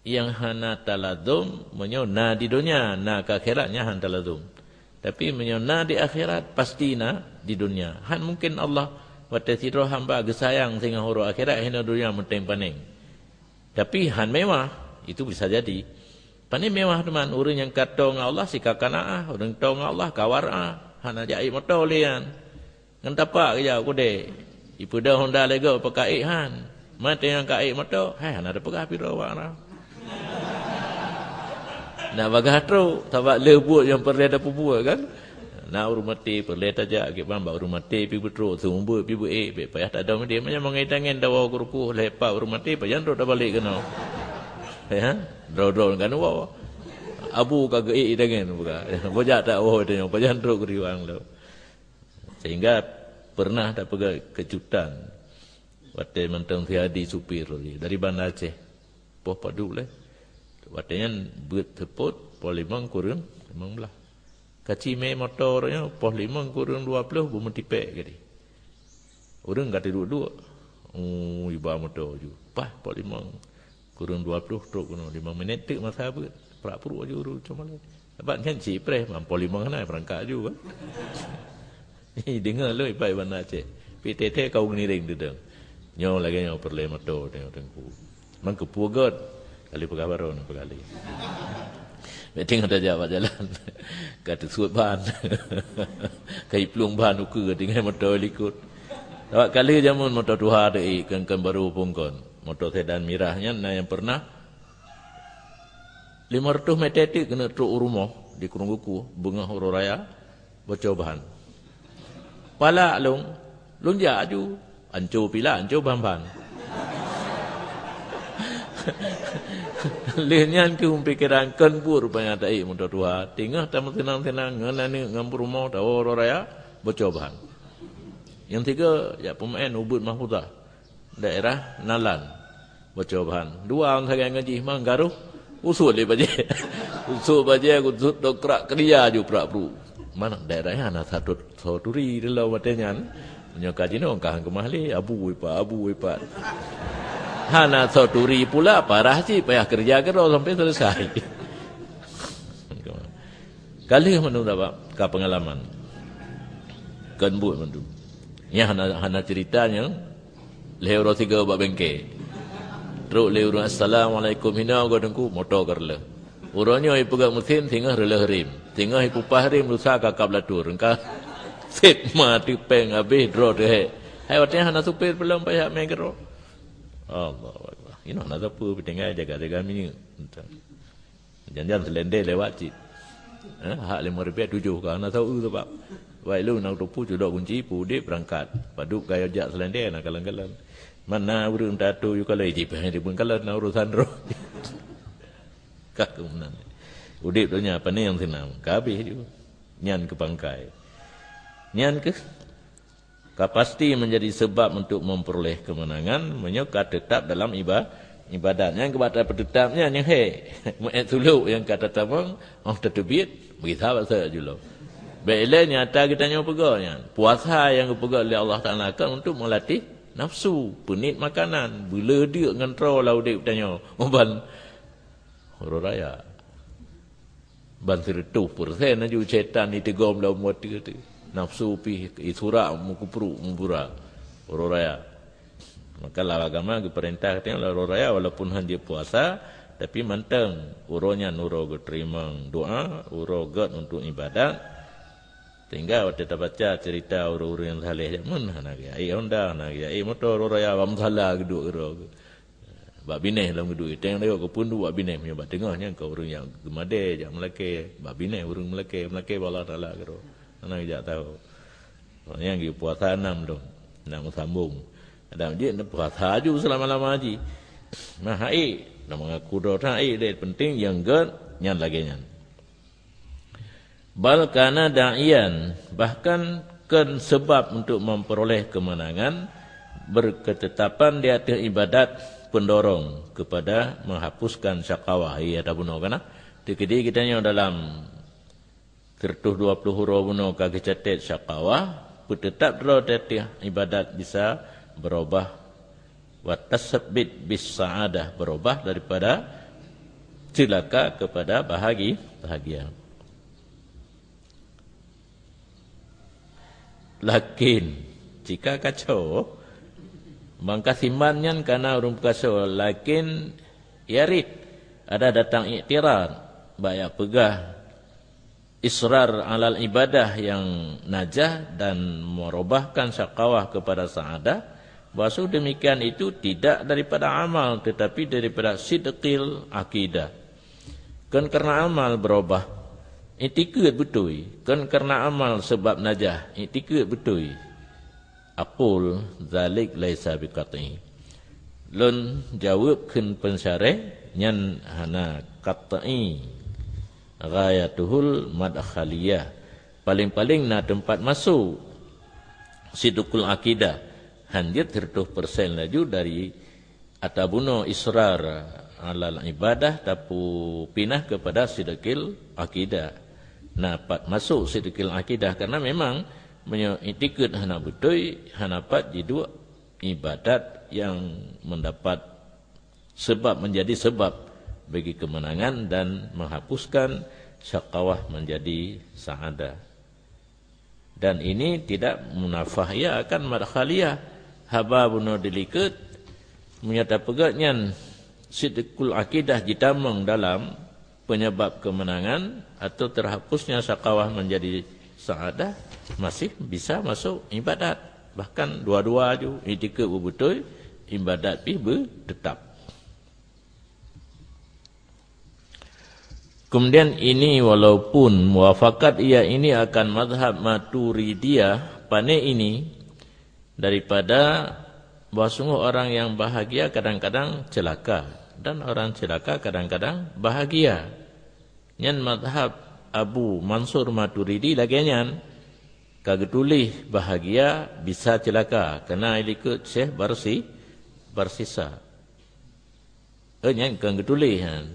nyang hana talazom meunyoe na di donya, na keu akhirat nyan han talazom. Tapi meunyoe na di akhirat, pasti na di donya. Han mungken Allah watée sidroe hamba geusayang singoh uroe akhirat hinoe donya meuténg panéng. Tapi han mewah, itu bisa jadi. Panéh mewah teuma ureuëng nyang ka toe ngon Allah sika kanaah, ureuëng toe ngon Allah ka warah, hana jak ék moto lé nyan. Ngon tapak geujak u keudè. Ipeudong honda lego peuka ék han. Mantong nyang ka ék moto, hai hana tapeugah piro warah. Nak bagah trok, sabab le buet nyang peureulée tapeubuet kan. Na ureuëng maté peureulée tajak, kiban bak ureuëng maté pi beutrok, seumeubeuet pi beuék, bék payah tadong deh. Meunyoe mangai tangen dawa keurukoh lhée pat ureuëng maté, pajan trok tabalek keunoe. Ya, droe-droe kan woe. Abu ka geuék tangen buka. Bojak tak woe tanyoe, pajan trok keuriwang lom. Sehingga pernah tapeugah kejutan. Watée mantong si Hadi supir dari Banda Aceh. Poh padub lé. Watée nyan beuet seupôt poh limong kureueng limong blaih. Kaci mé moto nyoe poh limong kureueng dua ploh beumeutipék gadi. Ureuëng ka tiduek-duek. Oh, iba moto ju. Pah poh limong kureueng dua ploh trok keunoe, limong minét teuk masa beuet. Prak pruek aju ureuëng cuma lé. Sabab nyan cit preh, poh limong hana beurangkat aju kan. Deungoe lôn iba-iba na cit. Pi tete kau ngiring deudong. Nyoe lagée nyoe peureulée moto tengok teungku. Mang keupeue göt? Kali peugah baroe na peugah lé. Bèk teungoh tajak bak jalan. Ka teusuet ban. Ka jiplueng ban ukeue tinggai moto likot. Sabab ka lheueh jameun moto tuha teuh, kon, kon barô phôn kon. Moto sedan mirah nyan na nyang peureunah lima reutôh mètè teuk keuneuk trok u rumoh di Krueng Geuku, beungoh uroe raya, boco ban. Palak lôn, lôn jak aju, anco pila, anco ban-ban. Lheueh nyan keuh pikeran, kon buet rupanya taék moto tuha, teungoh tameuseunang-seunang ngon aneuk ngon peurumoh, tawoe uroe raya, boco ban. Nyang tiga, jak peumaén ubit mahfuzah. Daerah Nalan. Boco ban. Dua ureueng sagai ngon jih, mang garoh. Usut lé bajèe. Usut bajèe, usut dongkrak, keurija ju prak-pruk. Mana daerah nyan na satu, soturi dalam watèe nyan. Nyoe ka jinoe ka han keumah lé, abu ipat, abu ipat. Hana soturi pula, parah cit, payah keurija keudroe sampai selesai. Ka lheueh mandum sabab ka peungalaman. Kon buet mandum. Nyan hana, hana cerita nyan. Lhèe uroe sigoe bak bengke. Trok lé ureueng, "Assalamualaikum." Hinoe goe teungku, moto ka reuloh. Uroe nyoe ipeugöt meusén, singoh reuloh rem. Singoh ipupah rem, lusa ka kab latur. Ka sép ma teupeng habéh, droe teuhèk. Hai watèe hana supir peulom payah mé keudroe. Allahu Akbar. Inoe hana sapeue, peutinggai jaga-jaga minyeuk. Jan-jan seulendé lewat cit. Eh, hak limong ribèe tujoh ka na tau eu sabab. Wai lôn na teupu cudok kunci, peuudép beurangkat. Padub kayô jak seulendé na kalon-kalon. Mana ureueng tatu yue kalon jih, payah dibeun kalon na urosan droe. Ka keunan. Udép donya pane nyang seunang, ka habéh ju. Nyan keu pangkai. Nyan keuh ka pasti menjadi sebab untuk memperoleh kemenangan meunyoe ka teutap dalam iba-, ibadat. Nyang keubat tapeuteutap nyan nyang he. Meu'et sulok nyang ka tatamong, oh tateubiet, beugisa bak seuhat julo. Bèk ilèe nyata geutanyoe peugah nyan. Puasa nyang geupeugah lé Allah Taala kan untuk melatih nafsu, peuniet makanan, beuleudeuk ngon troe lam udép geutanyoe. Muban uroe raya. Ban sireutôh persen laju syaitan jiteugom lam watèe teuh. Nafsu pih isurak, meukeupruk, meuburak. Uroe raya. Maka lam agama geupeurintah geutanyoe lam uroe raya, walaupun han jeuet puasa, tapi mantong uroe nyan uroe geuteurimong doa, uroe gèt untuk ibadat. Sehingga watèe tabaca cerita ureueng-ureueng nyang saleh jameun, hana geujak ék honda, hana geujak ék moto, uroe raya bak musala geuduek keudroe. Bak binéh lom geuduek, teuntèe geupeue bak binéh, meunyoe bak teungoh nyan keu ureueng nyang geumadé jak meulakèe, bak binéh ureueng meulakèe, meulakèe bak Allah Taala keudroe. Hana geujak tau. Nyan geupuasa nam lom, nak meusambong. Adak jeuet puasa aju seulama-lama jih. Nah, hai, na meungaku droe that, hai, deh, penting nyang gèt nyan lagèe nyan. Bal kana da'iyan, bahkan kon sebab untuk memperoleh kemenangan, berketetapan di atas ibadat pendorong kepada menghapuskan syakawah. Iya, tabunoe kana. Teukeudi geutanyoe dalam seratus dua puluh uroe bunoe ka geucatet syakawah, peuteutap droe di ateueh ibadat bisa beurubah, wa tasbit bis sa'adah, beurubah daripada ceulaka kepada bahagi-, bahagia. Lakin, jika kacau, bangka simban nyan kana ureueng peukaso, lakin yarid, ada datang iktirad, bak jak peugah, israr alal ibadah yang najah dan merubahkan syakawah kepada sa'adah, bahwa demikian itu tidak daripada amal, tetapi daripada sidqil akidah. Kon kareuna amal beurubah, iktikeut beutôi. Kon kareuna amal sebab najah, iktikeut beutôi. Aqul, dzalik laisa biqat'i. Lôn jaweueb kheun peunsyarah, nyan hana qat'i. Ghayatuhul madkhaliyah. Paléng-paléng na teumpat masôk. Sidqul akidah. Han jeuet seratus persen laju dari ata bunoe israr alal ibadah tapupinah kepada sidqil akidah. Na pat masôk sidqil akidah, karena memang meunyoe iktikeut hana beutôi, hana pat jiduek ibadat yang mendapat sebab, menjadi sebab bagi kemenangan dan menghapuskan syakawah menjadi sa'adah. Dan ini tidak munafah, ia akan madkhaliyah. Haba bunoe dilikot, meunyoe tapeugah nyan sidqul akidah jitamong dalam, penyebab kemenangan atau terhapusnya syakawah menjadi saadah, masih bisa masuk ibadat. Bahkan dua-dua ju, i'tikad beutôi, ibadat pih beutetap. Kemudian ini, walaupun muafakat ia ini akan mazhab Maturidiyah, pane ini daripada bahwa sungguh orang yang bahagia kadang-kadang celaka dan orang celaka kadang-kadang bahagia. Nyan mazhab Abu Mansur Maturidi lagée nyan, ka geutuléh bahagia bisa celaka, keunan ilikot Syekh Barsi, Barsisa. Eh, nyan kon geutuléh nyan.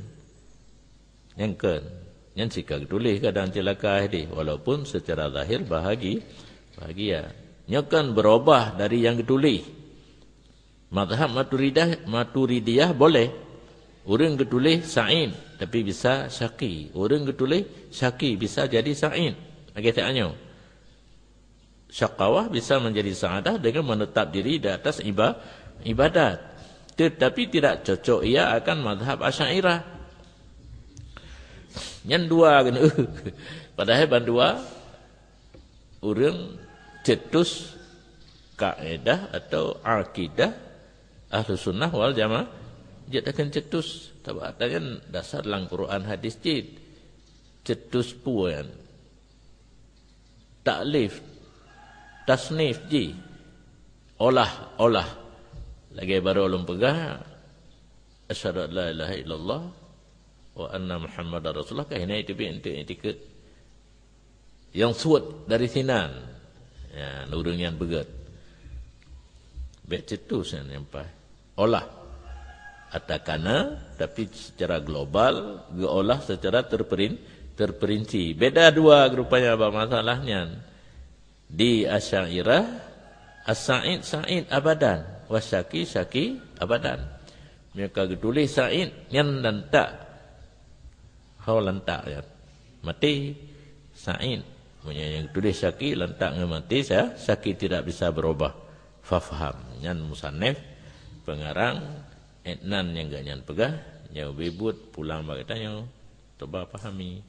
Nyan kon. Nyan sika geutuléh kadang celaka deh, walaupun secara zahir bahagi-, bahagia. Nyoe kan berubah dari yang geutuléh. Mazhab Maturidah-, Maturidiyah boleh. Ureuëng geutuléh Sa'id, tapi bisa Syaqi. Ureuëng geutuléh Syaqi, bisa jadi Sa'id. Lagée tanyoe. Syakawah bisa menjadi saadah dengan menetap diri di atas iba-, ibadat. Tetapi tidak cocok ia akan mazhab Asy'ariyah. Nyan dua keuneuk. Padahai bandua ureuëng cetus kaedah atau akidah Ahlus Sunnah wal Jamaah. Jeuet akan cetus. Tabak nyan dasar lam Quran hadis cit. Cetus peue nyan? Taklif, tasnif jih. Olah, olah. Lagée barô lôn peugah, "Asyhadu an la ilaha illallah wa anna Muhammadar Rasulullah," ka hina itu bi untuk i'tikad. Nyang suet dari sinan. Ya, ureuëng nyan beugét. Bék cetus nyan nyang paih. Olah. Atakana, tapi secara global, geuolah secara terperin-, terperinci. Beda dua rupanya bak masalah nyan. Di Asy'ariyah, As-Sa'id Sa'id abadan, Was-Syaqi Syaqi abadan. Meunyoe ka geutuléh Sa'id, nyan lantak. Ho lantak nyan. Maté Sa'id. Meunyoe nyang geutuléh Syaqi, lantak ngon maté Sya-, Syaqi tidak bisa berubah. Fafham. Nyan musannif, pengarang, eh, nan nyang geuh nyan peugah, nyoe beubuet pulang bak geutanyoe. Cuba pahami.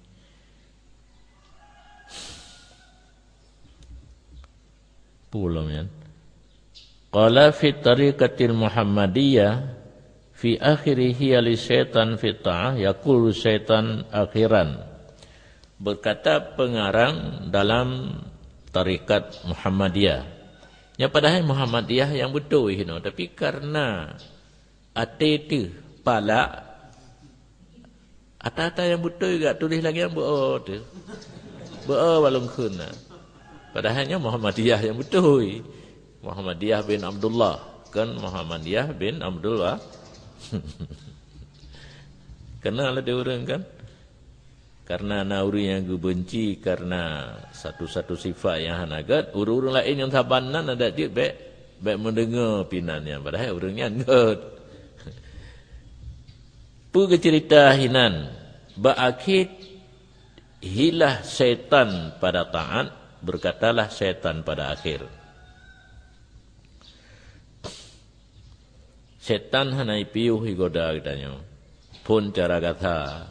Pulom nyan. Qala fi tariqatil Muhammadiyah fi akhirihi li syaitan fi ta'ah yaqulu syaitan akhiran. Berkata pengarang dalam tarekat Muhammadiyah. Nya padahai Muhammadiyah nyang beutôi hino, tapi karena até teuh palak, ata-ata nyang beutôi gak tuléh lagée nyang beu-o teuh. Beu-o walong kheun na. Padahai nyan Muhammadiyah nyang beutôi. Muhammadiyah bin Abdullah, kon Muhammadiyah bin Abdullah. Kenal ada ureuëng kan? Karena na ureuëng nyang geubenci karena satu-satu sifat nyang hana gét, ureuëng-ureuëng laén nyang saban nan adak jeuet bék, bék meudeungoe pinan nyan, padahai ureuëng nyan gét. Peue geuceurita hinan, bak akhé hilah syaitan pada taat, berkatalah syaitan pada akhir. Syaitan hana ipiôh igoda geutanyoe. Phon cara gata.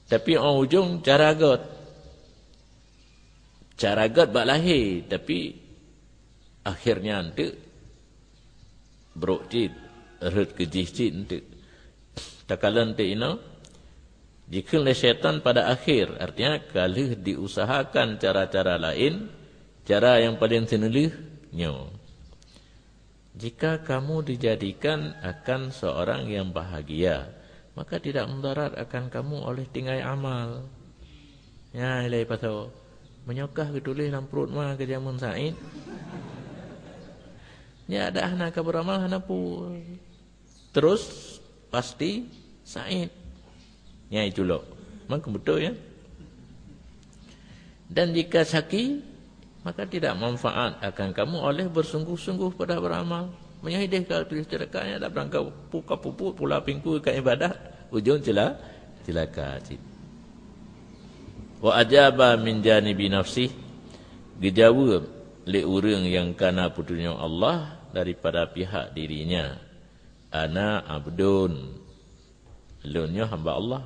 Tapi óh ujong cara gét. Cara gét bak lahé, tapi akhirnya enteuk brok cit, rhot keujih cit enteuk. Takalon teuk inoe, jikheun lé syaitan pada akhir, artinya ka lheueh diusahakan cara-cara laén, cara nyang paleng seuneulheueh nyoe. Jika kamu dijadikan akan seorang yang bahagia, maka tidak mudarat akan kamu oleh tinggai amal. Nya ilai pasoe. Meunyoe kah geutuléh lam pruet ma keu jameun Said, nyak dak hana ka beuramal hana peue. Terus pasti Said. Nyai culok. Memang betul ya. Dan jika saki, maka tidak manfaat akan kamu oleh bersungguh-sungguh pada beramal. Meunyoe ideh ka tuléh ceuraka nyan dak beurangkat puka pupuk pula pingku ka ibadat, ujong cela-, celaka cit. Wa ajaba min janibi nafsih, geujaweueb lé ureuëng nyang kana peutunyok Allah daripada pihak dirinya. Ana abdun, lôn nyoe hamba Allah.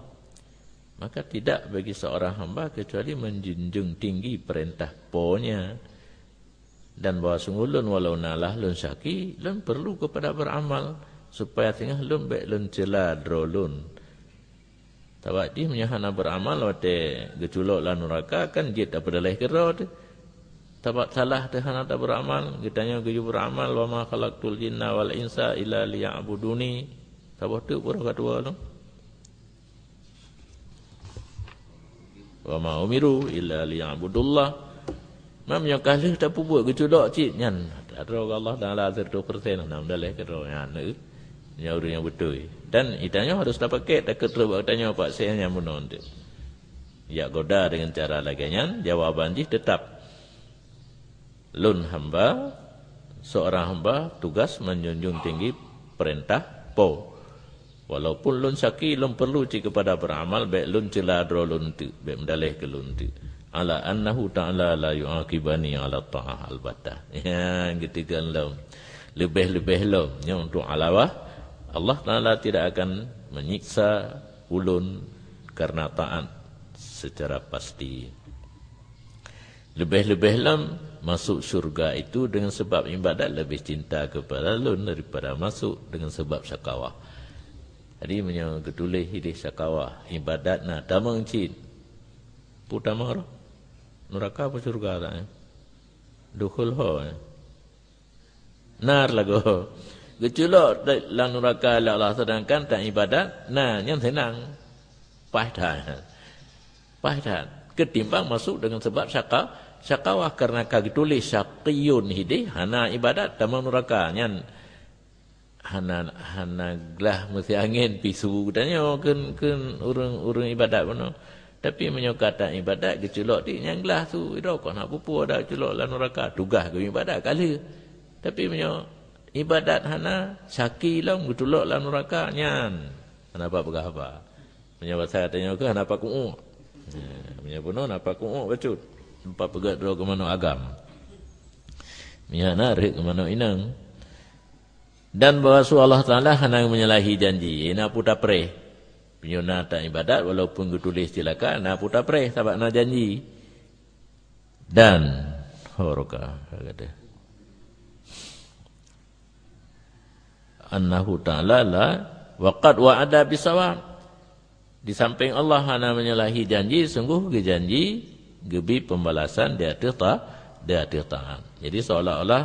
Maka tidak bagi seorang hamba kecuali menjunjung tinggi perintah Po-Nya. Dan bahwa sungguh lôn walau na lah lôn syaki, lôn perlu kepada beramal, supaya singoh lôn bék lôn ceula droe lôn. Sabab jih meunyoe hana beramal watée geuculok lam nuraka kan jeuet tapeudaleh keudroe teuh. Sabab salah teuh hana taberamal, geutanyoe geuyue beramal, "Wa ma khalaqtul jinna wal insa illa liya'buduni." Saboh teuk pura ka tuwoe lom. "Wa ma umiru illa liya'budullah." Mam nyang ka lheueh tapeubuet geuculok cit nyan, droe Allah Taala seratus persen hana meudaleh keudroe nyan. Nyan ureuëng nyang beutôi. Dan geutanyoe harus tapakék takeutrok bak geutanyoe paksa nyang bunoe teuh. Jak goda dengan cara lagée nyan, jawaban jih tetap. Lôn hamba, seorang hamba tugas menjunjung tinggi perintah Po. Walaupun lôn syaki, lôn perlu cit keupada beramal, bék lôn ceula droe lôn teuk, bék meudaleh keu lôn teuk. "Ala annahu ta'ala la yu'aqibani ala ta'ah albatah." Ya, geuteugah lom. Leubeh-leubeh lom, nyoe untuk alawah, Allah Taala tidak akan menyiksa ulôn karena taat secara pasti. Leubeh-leubeh lom, masuk syurga itu dengan sebab ibadat lebih cinta kepada lôn daripada masuk dengan sebab syakawah. Jadi, meunyoe geutuléh idéh syakawah, ibadat na tamong cit. Peue tamong roh? Nuraka apa syurga tak, eh? Dukhul ho, eh? Nar lagoe. Geuculok lam nuraka lé Allah, sedangkan tak ibadat, na nyan seunang. Paih that. Paih that. Ketimbang masuk dengan sebab syaka-, syakawah karena ka geutuléh syaqiyun idéh, hana ibadat, tamong nuraka. Nyan hana, hana glah meusiangén pisu geutanyoe keu, keu ureuëng-ureuëng ibadat bunoe. Tapi meunyoe ka tak ibadat, geuculok di nyan glah su, idroe kon hana peue-peue dak culok lam nuraka, tugaih geuibadat ka lheueh. Tapi meunyoe ibadat hana, syaki lom geuculok lam nuraka, nyan hana pat peugah haba. Meunyoe basa geutanyoe keuh hana pat ku'uk. Ya, meunyoe bunoe hana pat ku'uk bacut. Hana pat peugét droe keu manok agam. Meunyoe hana rhot keu manok inong. Dan bahwa su Allah Taala hana menyalahi janji, na peue tapreh. Meunyoe na tak ibadat, walaupun geutuléh cilaka, na peue tapreh, sabab na janji. Dan, ho roka, kata. Annahu ta'ala la, wa qad wa'ada bisawab. Di samping Allah hana menyalahi janji, sungguh geujanji geubi pembalasan di ateueh ta-, di ateueh taat. Jadi, seolah-olah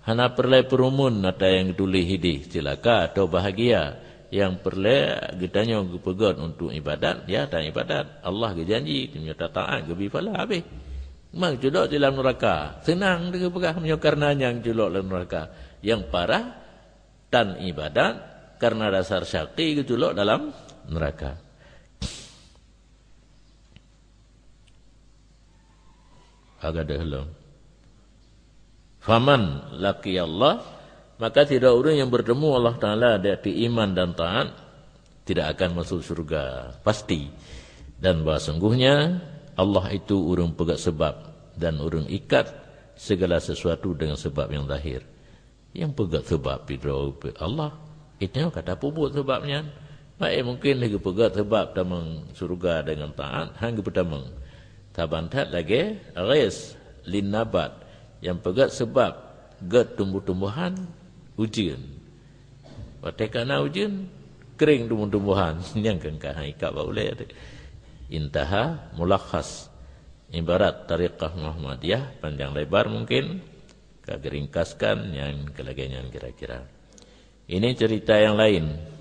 hana peureulée peurumun ata nyang geutuléh idéh, cilaka atau bahagia. Nyang peureulée geutanyoe geupeugét untuk ibadat, ya, tan ibadat. Allah geujanji, meunyoe tataat, geubi pahala habéh. Mang culok di lam nuraka. Seunang teuh geupeugah meunyoe kareuna nyang culok lam nuraka. Nyang parah, tan ibadat, kareuna dasar syaki geuculok dalam nuraka. Agak deh lom. Faman laqiyallah, maka sidroe ureuëng nyang bertemu Allah Taala di ateueh iman dan taat, tidak akan masuk syurga, pasti. Dan bahwa sungguhnya Allah itu ureuëng peugét sebab dan ureuëng ikat segala sesuatu dengan sebab yang zahir. Nyang peugét seubab sidroe ubak Allah, geutanyoe ka tapeubuet seubab nyan. Baik mungken lé geupeugét seubab tamong syeuruga deungon taát, han geupeutamong. Saban that lagée ghais lin nabat, nyang peugét seubab gét tumbuh-tumbuhan ujeuen. Watée ka na ujeuen, keuréng tumbuh-tumbuhan, nyang keu ka han ikat bak ulée. Intaha mulakhas ibarat tariqah Muhammadiyah panjang lebar mungken, ka geuringkaskan nyang keu lagée nyan kira-kira. Ini cerita yang lain.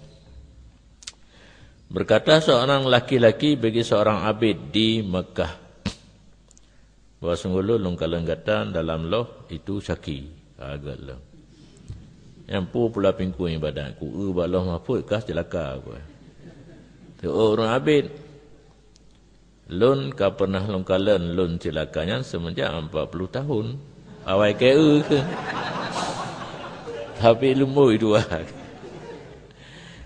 Berkata seorang laki-laki bagi seorang abid di Mekah, bahwa sungguh lôn lôn kalon gata dalam loh itu syaki. Agak lôn. Nyang pu pula pingku ibadat, ku eu bak loh mahfud kah celaka aku. Teu ureuëng abid. Lôn ka pernah lôn kalon lôn cilaka nyan seumeujak empat puluh tahun. Awai keu keu. Tapi lumboi dua.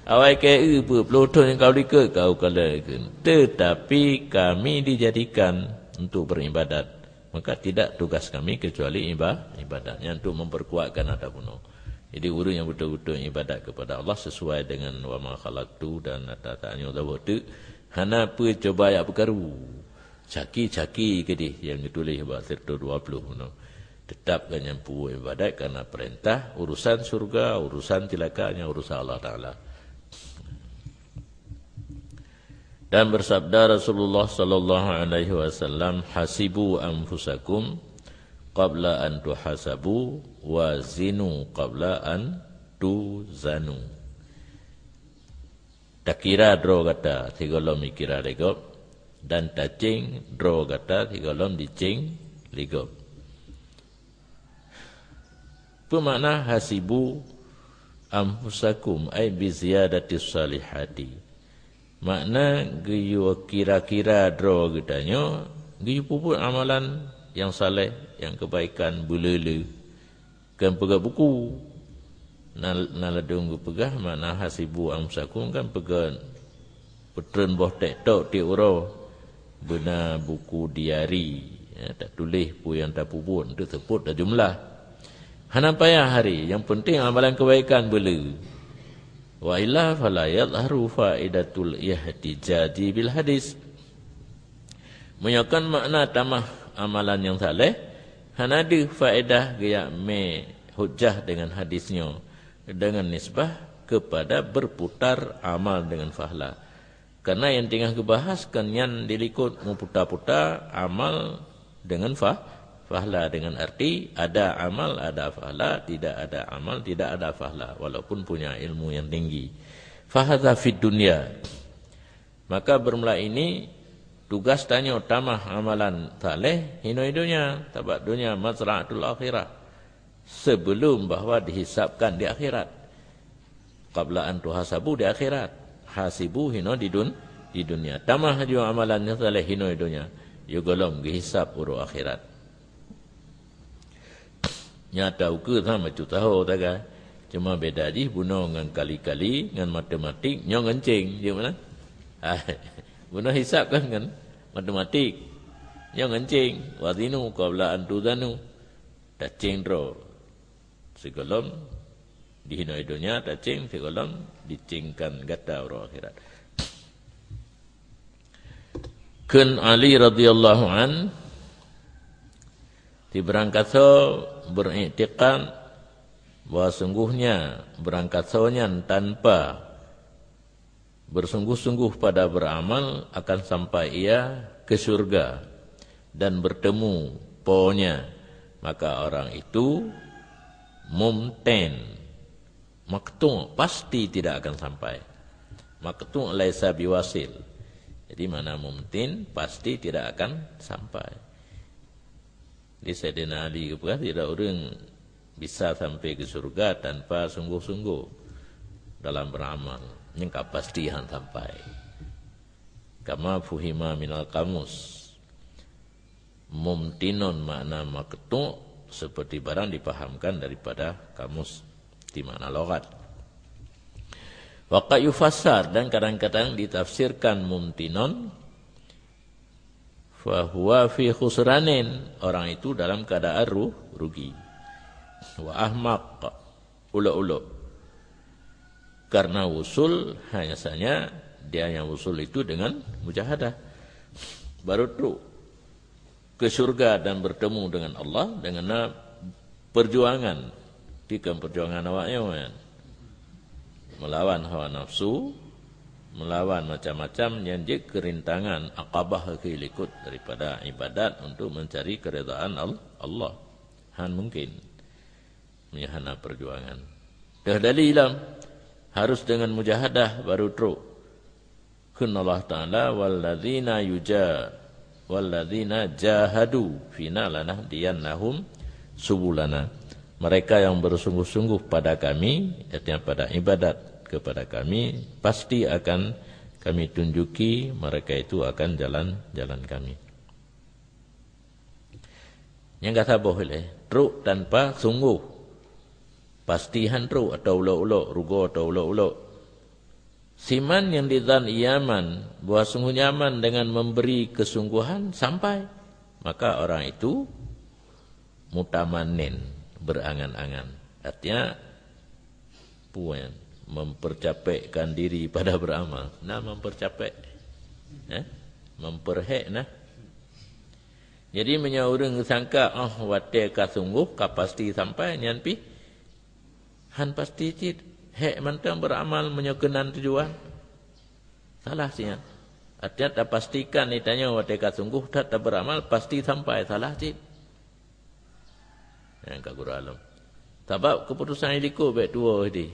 Awai keu peuet puluh thon nyang ka likot kau kalon keu. Tetapi kami dijadikan untuk beribadat. Maka tidak tugas kami kecuali iba-, ibadat. Nyan untuk memperkuatkan ata bunoe. Jadi ureuëng nyang betul-betul ibadat kepada Allah sesuai dengan wa ma khalaqtu dan ata-ata nyoe teuk. Hana peue cuba jak peukaru. Caki-caki keudeh nyang geutuléh bak siratoh dua ploh nyoe. Teutap gobnyan peubuet iébadat karna peurintah, urusan syurga, urusan ceulaka nyan urusan Allah Taala. Dan bersabda Rasulullah sallallahu alaihi wasallam, "Hasibu anfusakum qabla an tuhasabu, wa zinu qabla an tuzanu." Takira droe gata sigohlom jikira lé gob, dan tacéng droe gata sigohlom jicéng lé gob. Peue makna hasibu anfusakum, ai bi ziyadatis salihati? Makna geuyue kira-kira droe geutanyoe, geuyue peubuet amalan nyang saleh, nyang keubaikan beuleu-leu. Kan peugah buku. Na, na ladôm geupeugah makna hasibu anfusakum kan peugah peutreun boh tek tok tiep uroe. Beuna buku diari, ya, tatuléh peue nyang tapeubuet, teuseupôt tajumlah. Hana payah hari, nyang penting amalan keubaikan beuleu. Wa illa fala yadhharu faidatul ihtijaji bil hadis. Meunyoe kon makna tamah amalan nyang saleh, hana deuh faedah geujak mé hujah deungon hadis nyoe, deungon nisbah keupada berputar amal deungon fahla. Karena nyang teungoh geubahas kan nyan dilikot meuputa-puta amal deungon fa-, fahla, deungon arti ada amal, ada fahla, tidak ada amal, tidak ada fahla, walaupun punya ilmu yang tinggi. Fahadha fid dunya. Maka bermula ini, tugas tanyoe tamah amalan saleh hinoe donya, sabab donya mazra'atul akhirah. Sebelum bahwa dihisabkan di akhirat. Qabla an tuhasabu di akhirat. Hasibu hinoe di dun-, di dunia. Tamah jih amalan nyang saleh hinoe donya. Yôh gohlom geuhisab uroe akhirat. Nyata ukeue sama cut taho taga. Cuma beda jih bunoe ngon kali-kali, ngon matematik, nyoe ngon céng, jeuet meunan? Bunoe hisab kan ngon matematik. Nyoe ngon céng, wazinu qabla an tuzanu. Tacéng droe. Sigohlom di hinoe donya tacéng, sigohlom dicéngkan gata uroe akhirat. Kheun Ali radhiyallahu an, sibarangkasoe beriktikad bahwa sungguhnya barangkasoe nyan tanpa bersungguh-sungguh pada beramal akan sampai ia ke syurga dan bertemu Po-Nya, maka orang itu mumtin, maqtu', pasti tidak akan sampai. Maqtu' laisa biwasil. Jadi makna mumtin pasti tidak akan sampai. Di Saidina Ali geupeugah, tidak ureuëng bisa sampai ke syurga tanpa sungguh-sungguh dalam beramal. Nyang ka pasti han sampai. Kama fuhima minal kamus. Mumtinun makna maqtu' seperti barang dipahamkan daripada kamus di makna logat. Wa qad yufassar, dan kadang-kadang ditafsirkan mumtinun, fahuwa fi khusranin, orang itu dalam keadaan ru-, rugi. Wa ahmaq, ulok-ulok. Karena wusul hanya saja dia yang wusul itu dengan mujahadah. Baru trok ke syurga dan bertemu dengan Allah dengan perjuangan. Tapi kon perjuangan awak nyoe kan. Melawan hawa nafsu, melawan macam-macam nyang jeuet keurintangan, aqabah keu likot daripada ibadat untuk mencari keridaan Al-, Allah. Han mungkin. Meunyoe hana perjuangan. Teuh dali lam, harus dengan mujahadah baru trok. Kheun Allah Taala, "Walladzina yuja-, walladzina jahadu fina lanahdiyannahum subulana." Mereka yang bersungguh-sungguh pada Kami, artinya pada ibadat kepada Kami, pasti akan Kami tunjuki mereka itu akan jalan-jalan Kami. Nyang ka saboh ilée, trok tanpa sungguh. Pasti han trok atau ulok-ulok, rugoe atau ulok-ulok. Siman nyang dizan iaman, bahwa sungguh nyaman dengan memberi kesungguhan sampai, maka orang itu mutamanin, berangan-angan. Artinya, puan mempercapekkan diri pada beramal. Nah, mempercapek. Eh? Memperhek nah. Jadi meunyoe ureuëng geusangka, oh, watée ka sunggoh, ka pasti sampai, nyan pih han pasti cit. Hek mantong beramal meunyoe keunan tujuan. Salah siat. Artinya tapastikan di tanyoe watée ka sunggoh that taberamal pasti sampai, salah cit. Nyang ka guru alom. Sabab keputusan iliko bék tuwo di.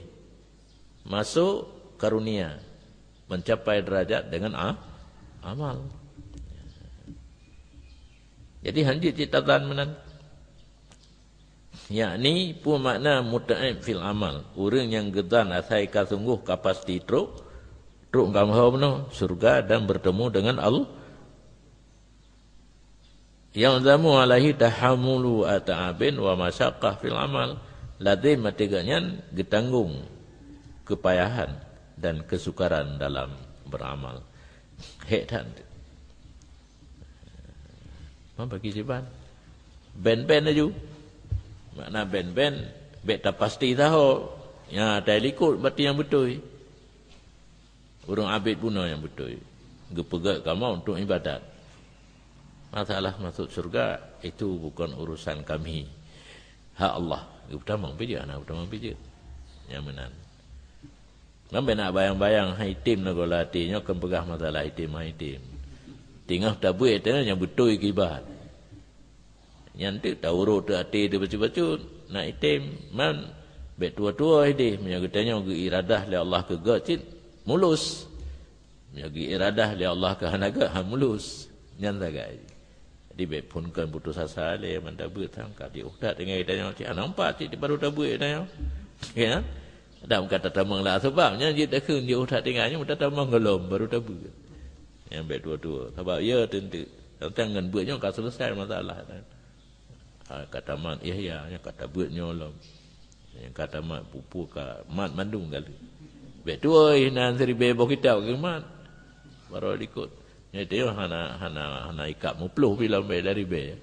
Masuk karunia, mencapai derajat dengan a-, amal. Jadi hanjeuet cit tazan meunan. Yakni peue makna muta'ib fil amal? Ureuëng nyang geuzan asai ka sunggoh ka pasti trok, trok gamho bunoe syurga dan bertemu dengan Allah. Yalzamu alaihi tahammulu ata'abin wa masyaqqah fil amal. Lazim ateueh geuhnyan geutanggong keupayahan dan keusukaran dalam beramal. Hek that. Ma bagi siban. Ben-ben laju. Makna ben-ben, bék tapasti saho. Nya, tai likot bati nyang beutôi. Ureuëng abét bunoe nyang beutôi. Geupeugét kamoe untuk ibadat. Masalah masuk syurga, itu bukan urusan kami. Hak Allah. Geutamong pih jeuet, hana geutamong pih jeuet. Nyang meunan. Ngon bèk na bayang-bayang hai item na gola até nyoe, kon peugah masalah item hai item. Teungoh tabeuet teuh nyang beutôi kiban. Nyan teuk taurot teuk até teuh bacut-bacut. Na item, man, bèk tuwo-tuwo idéh. Meunyoe geutanyoe geuiradah lé Allah keu göt cit, mulus. Meunyoe geuiradah lé Allah keu hana göt, ha mulus. Nyan sagai. Jadi, bèk phon kon putus asa lé, man tabeuet sang ka jiôh that tinggai geutanyoe, cit hana nampak cit baru tabeuet geutanyoe. Ya? Dan ka tatamong lah, sabab nyan jeuet takheun jiôh that tinggai nyoe, tatamong gohlom baru tabeuet. Nyang bèk tuwo-tuwo. Sabab ya teunteuk. Tang ngon beuet nyoe ka selesai masalah. Ha, ka tamat Ihya, nyoe ka tabeuet nyoe lom. Nyang ka tamat pupu ka mat mandum kali. Bèk tuwo inan siribèe boh kitab geumat. Baru likot. Nyoe teuh hana, hana, hana ikab muploh pih lom bèk dari bèe.